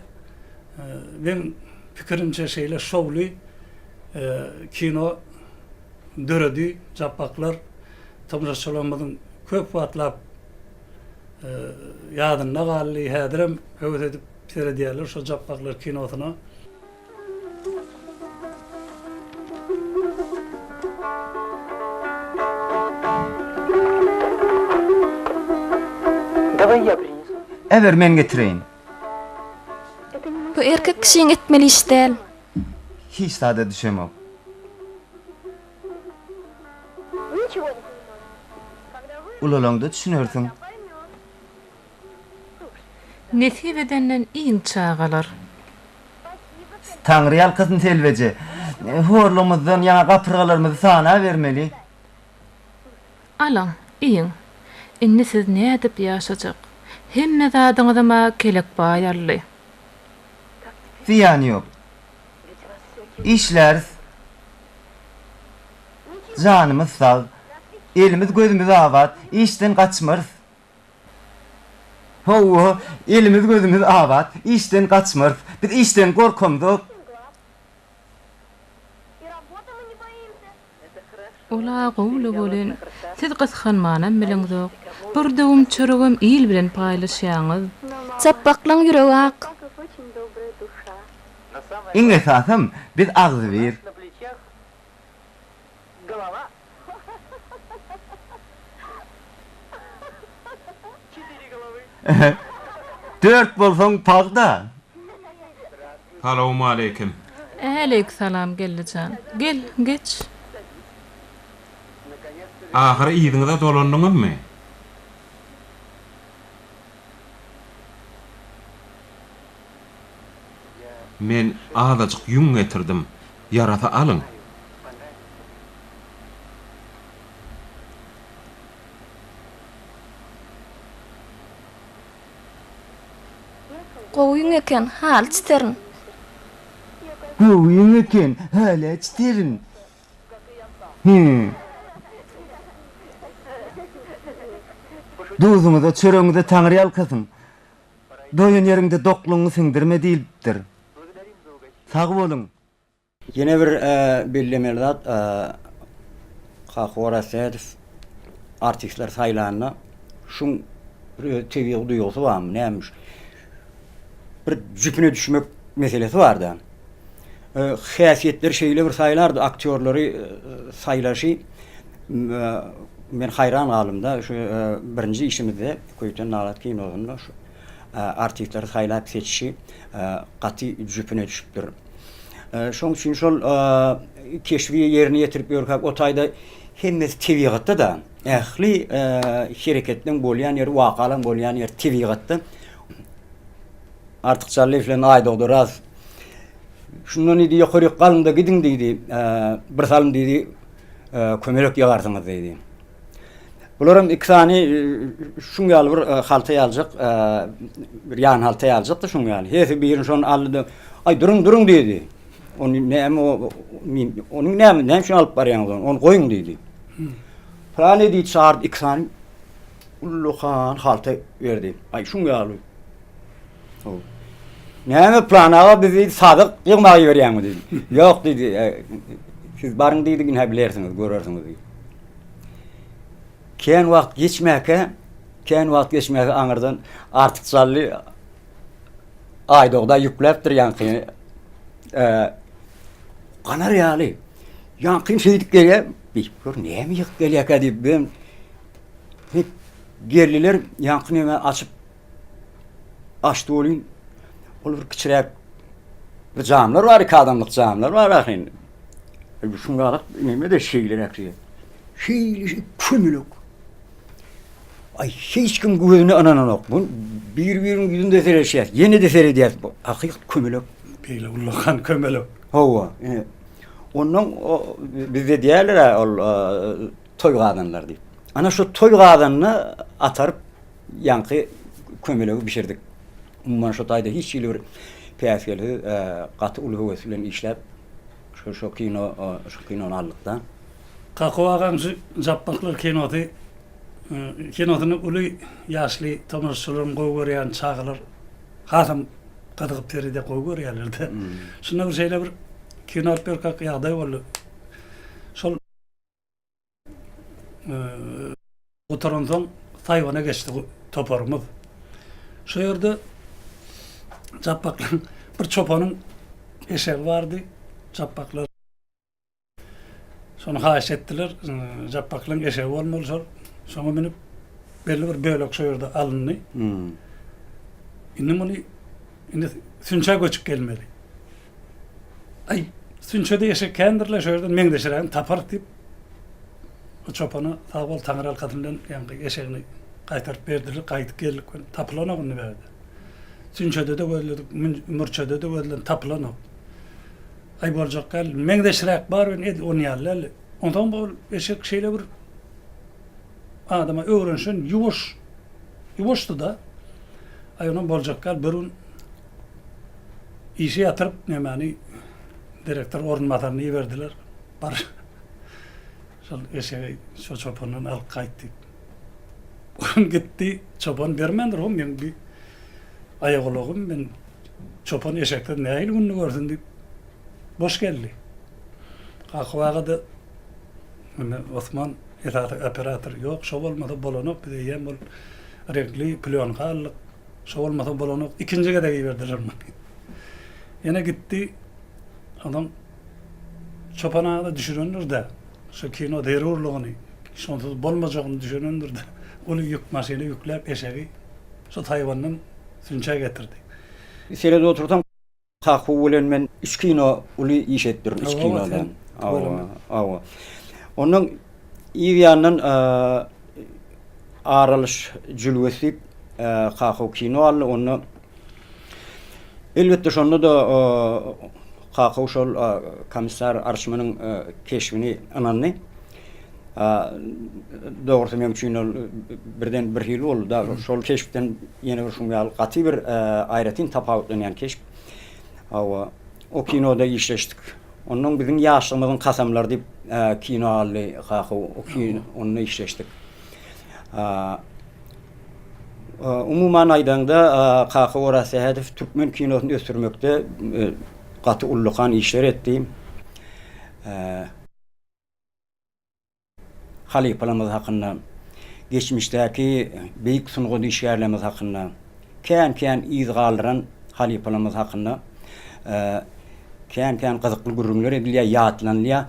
Meň pikirimçe şeýle şowly kino döredi Japbaklar tomaşaçylarymyzyň köp wagtlap ýadynda galdy häzirem höwes edip seredýärler şo Japbaklar kinosyna. Äber men getireýin. erkek kişiň etmeli işi däl. Hiç zada düşemok. Ulalaňda düşünersiň. Nesip edenden iýiň çagalar. Taňry ýalkasyn Selbeje. Horlugymyzdan ýaňa gapyrgalarymyzy sanabermeli. Alyň, iýiň. Indi siz nädip ýaşajak? Hemme zadyňyzam-a Kelekbaý aldy. Zyýany ýok. Işläris. Janymyz sag, elimiz gözümiz abat, işden gaçmarys. Hawa, elimiz gözümiz abat, işden gaçmarys. Biz işden gorkamzok. Ol-a gowy-la welin, siz gysganmanam bileňzok. Bir döwüm çöregem il bilen paýlaşýaňyz. Japbaklaň ýüregi ak. Iň esasam, biz agzybir. Dört bolsaň pagda. Salowmaleýkim. Äleýksalam Geldijan. Gel, geç. Ahyry yzyňyza dolandyňyzmy? Men azajyk ýüň getirdim. Ýarasa alyň. Gowy ýüň eken, haly çiterin. Gowy ýüň eken, haly çiterin. Hü. Duzuňyza, çöregiňize Taňry ýalkasyn. Doýan ýeriňde doklugyňy siňdirme diýlipdir. Sag boluň! Ýene bir bellemeli zat, Kaka Orazsähedow artistleri saýlanda şuň bir öz tebigy duýgusy barmy, nämiş, bir jüpüne düşmek meselesi bar-da. Häsiýetleri şeýle bir saýlardy, aktýorlary saýlaşy men haýran galdym-da, şu birinji işimizde Köýten Nalat kinosynda şu artistleri saýlap seçişi gaty jüpüne düşüpdir. Şoň üçin şol keşbi ýerine ýetirip ýörkäk o taýda hemmesi tebigatda-da, ähli hereketleň bolýan ýeri, wakalaň bolýan ýeri tebigatda. Artyk Jallyýew bilen Aýdogdy Raz şundan diýdi, ýokaryk galyň-da gidiň diýdi, bir salym diýdi, kömelek ýygarsyňyz diýdi. Bularam iki sany şuň ýaly bir halta ýaljak, bir ýan halta ýaljakdy şuň ýaly. Hersi birini şony aldy-da, Aý, duruň, duruň diýdi. Ony näme o, ony näme, näme üçin alyp barýaňyz ony? Ony goýuň diýdi. Pylany diýdi, çagyrdy, iki sany ullakan halta berdi. Aý, şuň ýaly. Näme Pylany aga bizi sazyk ýygmaga iberýäňmi diýdi. Ýok diýdi. Siz baryň diýdi, ine bilersiňiz, görersiňiz diýdi. Kän wagt geçmäkä, kän wagt geçmäkä aňyrdan Artyk Jally Aýdogda ýükläpdir ýaňky ganar ýaly. Ýaňky şeýdip gelýär, diýip, gör näme ýygyp gelýärkä diýip, ben geldiler, ýaňky näme açyp açdy welin, ol bir kiçiräk bir jamlar bar, iki adamlyk jamlar bar ahyryn. Şuňňalak neme-de şeýleräk diýýär. Şeýle kömelek. Aý, hiç kim gözüne ynananok. Bu bir-biriniň ýüzünde seredişýär. Ýene-de seredýär. Bu hakykat kömelek. Beýle ullakan kömelek. Hawa. Ondan bizde diýerler ol toý gazanlar diýip. Ana şu toý gazanyna ataryp ýaňky kömelegi bişirdik. Umuman şo taýda hiç hili bir päsgelsiz gaty uly höwes bilen işläp şo şo kino şo kinony aldyk-da. Kakow agaň şu Japbaklar kinosy kinosyny uly ýaşly tomaşaçylaryň gowy görýän çagalar hasam gyzygyp seredýär gowy görýärler-de. Şunda bir şeýle bir kino alyp ýörkäk ýagdaý boldy. Şol Gutaransoň Taýwana geçdi toparymyz. Şo ýerde Japbaklaryň bir çopanyň eşegi bardy. Japbaklar şony haýyş etdiler. Japbaklaryň eşegi bolmaly şol. Şoňa münüp belli bir bölek şo ýerde alyndy. Indi muny. Indi Sünçä göçüp gelmeli. Aý, Sünçede eşek kändir-le, şo ýerden meňzeşrägini taparys diýip, o çopana sag bol, taňryýalkasyn bilen ýaňky eşegini gaýtaryp berdiler. Gaýdyp geldik welin, tapylanok indi bärde. Sünçede-de gözledik, Mürçede-de gözledik, tapylanok. Aý, boljak däl, meňzeşräk bar welin, edil onuň ýaly däl. Onsoň bu eşek şeýle bir adama öwrenişen ýuwaş, ýuwaşdy-da. Aý, onam boljak däl, bir gün Işi ýatyryp nemäni direktor orunbasaryny iberdiler. Bar şol eşegi şo çopandan alyp gaýt diýip. Olam gitdi, çopan bermändir, o meň bir aýagulagym, men çopan eşeksiz nähili gününi görsün diýip boş geldi. Kakow aga-da indi Osman esasy operator, ýok şo bolmasa bolanok, biz eýýäm ol reňkli plýonka aldyk. Şo bolmasa bolanok. Ikinji gezek iberdiler muny. Ýene gitdi. Onsoň Çopan aga-da düşünendir-dä. Şu kino zerurlygyny, şonsuz bolmajagyny düşünendir-dä. Uly ýük maşyna ýükläp eşegi şu Taýwandan Sünçä getirdi. Seredip otursaň Kakow bilen men üç kino uly iş etdirin, üç kinoda. Hawa, hawa. Ondan yz ýandan Aralyş jülgesi diýip Kakow kino aldy. Onda elbetde şonda-da Kakow şol komissar Arçmanyň keşbini ynandy. Dogrusy meň üçin ol birden birhili boldy da, şol keşpden ýene bir şuň ýaly gaty bir aýratyn tapawutlanýan keşp. Hawa, o kinoda işleşdik. Ondan biziň ýaşlygymyzyň kasamlary diýip kino aldy Kakow, o kino onda işleşdik. Umuman aýdaňda, Kakow Orazsähedow türkmen kinosyny ösdürmekde gaty ullakan işler etdi. Halypalarymyz hakynda, geçmişdäki beýik sungat işgärlerimiz hakynda, kän-kän yz galdyran halypalarymyz hakynda kän-kän gyzykly gürrüňler edilýär, ýatlanylýar.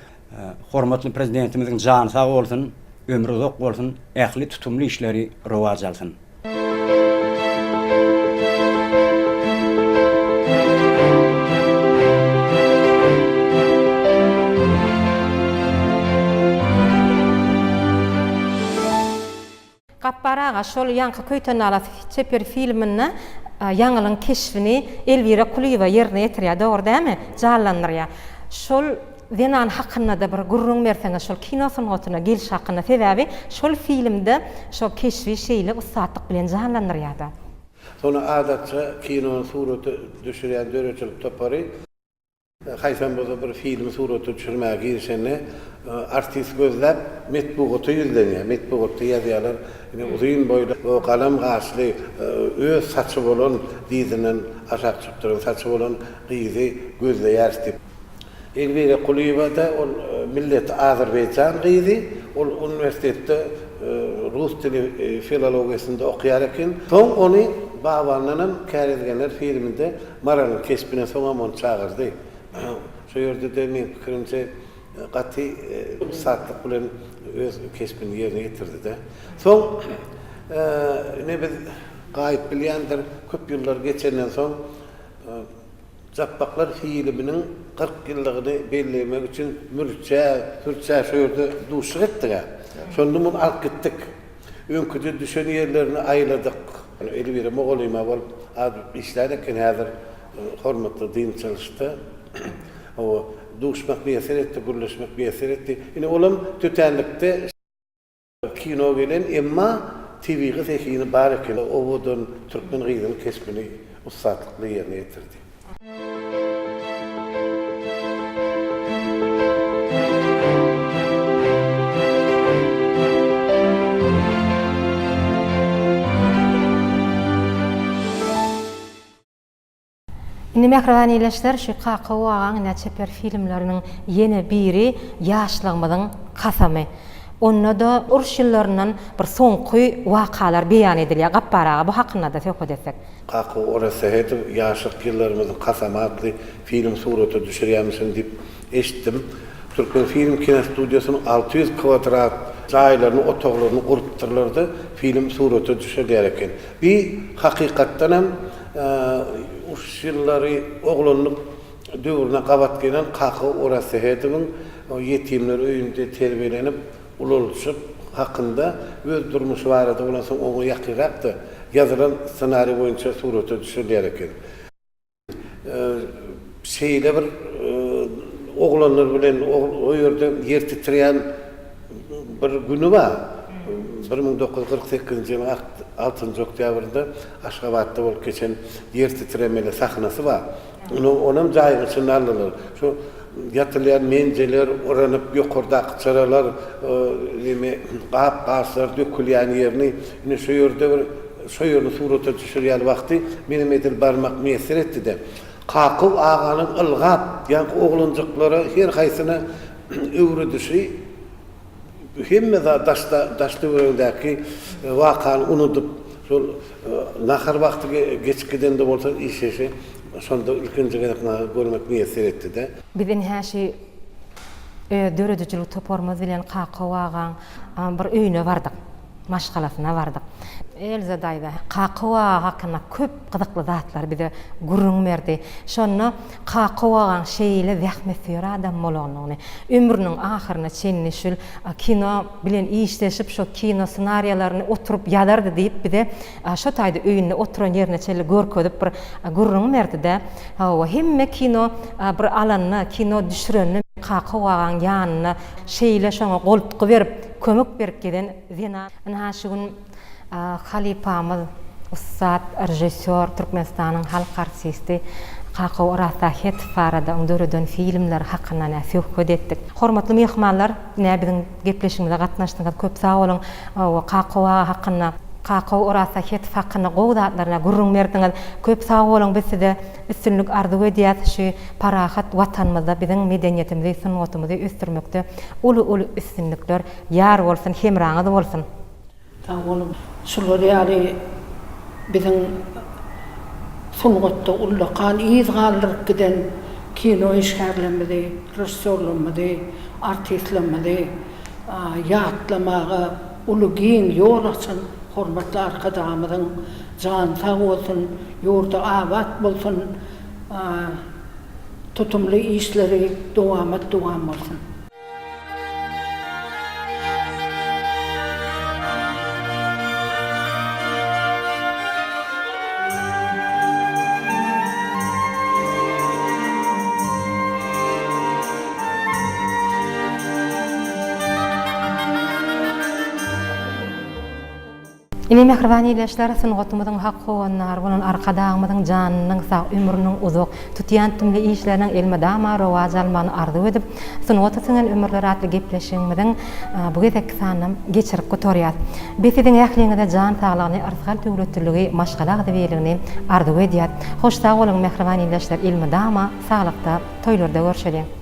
Hormatly Prezidentimiziň jany sag bolsun, ömri uzak bolsun, ähli tutumly işleri rowaç alsyn! Gapbar aga şol ýaňky Köýtenala çeper filminde Ýaňylyň keşbini Elwira Kulyýewa ýerine ýetirýär, dogry dälmi? Janlandyrýar. Şol Zenan hakynda-da bir gürrüň berseňiz şol kino sungatyna gelşi hakynda sebäbi şol filmde şo keşbi şeýle ussatlyk bilen janlandyrýada. Soňra adatça kinony surata düşürýän döredijilik topary haýsam bolsa bir filmi surata düşürmäge girişende artist gözläp metbugata ýüzlenýär. Metbugatda ýazýarlar, ine uzyn boýly, galam gaşly, öz saçy bolan, dyzyndan aşak çykyp duran saçy bolan gyzy gözleýäris diýip. Elwira Kulyýewa-da ol milleti azerbaýjan gyzy, ol uniwersitetde rus dili filologiýasynda okaýar eken. Soň ony Babandanam Kärizgenler filminde Maralyň keşbine soňam ony çagyrdy. Şo ýerde-de meň pikirimçe gaty ussatlyk bilen öz keşbini ýerine ýetirdi-de. Soň ine biz Gaýyp bilýändir, köp ýyllar geçenden soň Japbaklar filminiň 40 ýyllygyny bellemek üçin Mürçä, Sürçä şo ýerde duşuşyk etdik-ä. Şonda muny alyp gitdik. Öňküde düşen ýerlerini aýladyk. Elwira mugallyma bolup az işlän eken, häzir hormatly dynç alyşda. Hawa, duşmak miýesser etdi, gürleşmek miýesser etdi. Ine, olam tötänlikde. Kino gelen emma tebigy zehini bar eken owadan türkmen gyzynyň keşbini ussatlykly ýerine ýetirdi. Indi mähriban ildeşler şu Kakaw agaň ine çeper filmleriniň ýene biri Ýaşlygymyzyň kasamy. Onda-da uruş ýyllaryndan bir soňky wakalar beýan edilýär. Gapbar aga bu hakynda-da söhbet etsek. Kakaw Orazsähedow Ýaşlyk ýyllarymyzyň kasamy atly film surata düşürýärmişin diýip eşitdim. Türkmenfilm kinostudiýasynyň 600 kwadrat jaýlaryny, otaglaryny gurupdyrlar-da, film surata düşürýär eken. Bi hakykatdanam. Uruş ýyllary oglanlyk döwrüne gabat gelen Kaka Orazsähedowyň ýetimler öýünde terbiýelenip, ulalyşy hakynda öz durmuşy barada bolansoň oňa ýakynrakda ýazylan ssenariý boýunça surata düşürilýär eken. Şeýle bir oglanlar bilen o ýerde ýer titreýän bir güni bar. 1948-nji ýylyň altynjy oktýabrynda Aşgabatda bolup geçen ýer titremeli sahnasy bar. Onam jaýyň içinde aldylar. Şu ýatylýan menjeler oranyp, ýokardaky çyralar, neme, gap-gaçlar dökülýän ýerini ine şu ýerde bir şo ýerini surata düşürýän wagty menem edil barmak miýesser etdi-de. Kakow aganyň ylgap, ýaňky oglanjyklara her haýsyna öwredişi hemme zat daşda, daş-töweregindäki wakany unudyp, şol nahar wagty geçip giden-de bolsa işleşi şonda ilkinji gezek maňa görmek miýesser etdi-de. Biz ine şu öz döredijilik toparymyz bilen Kakow agaň bir öýüne bardyk. Maşgalasyna bardyk. Elza daýza Kakow aga hakynda köp gyzykly zatlary bize gürrüň berdi. Şonda Kakow agaň şeýle zähmetsöýer adam bolandygyny, ömrüniň ahyryna çenli şul kino bilen işleşip, şo kino ssenariýalaryny oturyp ýazardy diýip bize şo taýda öýünde oturan ýerine çenli görkezip bir gürrüň berdi-de. Hawa, hemme kino bir alanda, kino düşürende Kakow agaň ýanynda şeýle şoňa goltgy berip, kömek berip gezen zenan. Ynha şu gün halypamyz, ussat režissýor, Türkmenistanyň halk artisti Kakow Orazsähetow barada, oň döreden filmleri hakynda nä söhbet etdik. Hormatly myhmanlar, ine biziň gepleşigimize gatnaşdyňyz, köp sag boluň. Kakow aga hakynda, Kakow Orazsähetow hakynda gowy zatlar nä gürrüň berdiňiz. Köp sag boluň, biz size üstünlik arzuw edýäs. Şu parahat Watanymyzda biziň medeniýetimizi, sungatymyzy ösdürmekde uly-uly üstünlikler Ýar bolsun hemraňyz bolsun. Sag boluň. Şular ýaly biziň sungatda ullakan yz galdyryp giden kino işgärlerimizi, režissýorlarymyzy, artistlerimizi ýatlamaga uly giň ýol açan hormatly Arkadagymyzyň jany sag bolsun, ýurdy abat bolsun, tutumly işleri dowamat-dowam bolsun. Ine, mähriban ildeşler, sungatymyzyň hak howandary bolan Arkadagymyzyň janynyň sag, ömrüniň uzak, tutýan tümli işleriniň elmydama rowaç almagyny arzuw edip, Sungata siňen ömürler atly gepleşigimiziň bu gezekki sanynam geçirip gutarýas. Biz siziň ähliňize jan saglygyny, yrsgal-döwletliligi, maşgala agzybirligini arzuw edýäs. Hoş sag boluň, mähriban ildeşler, elmydama saglykda, toýlarda görşeliň!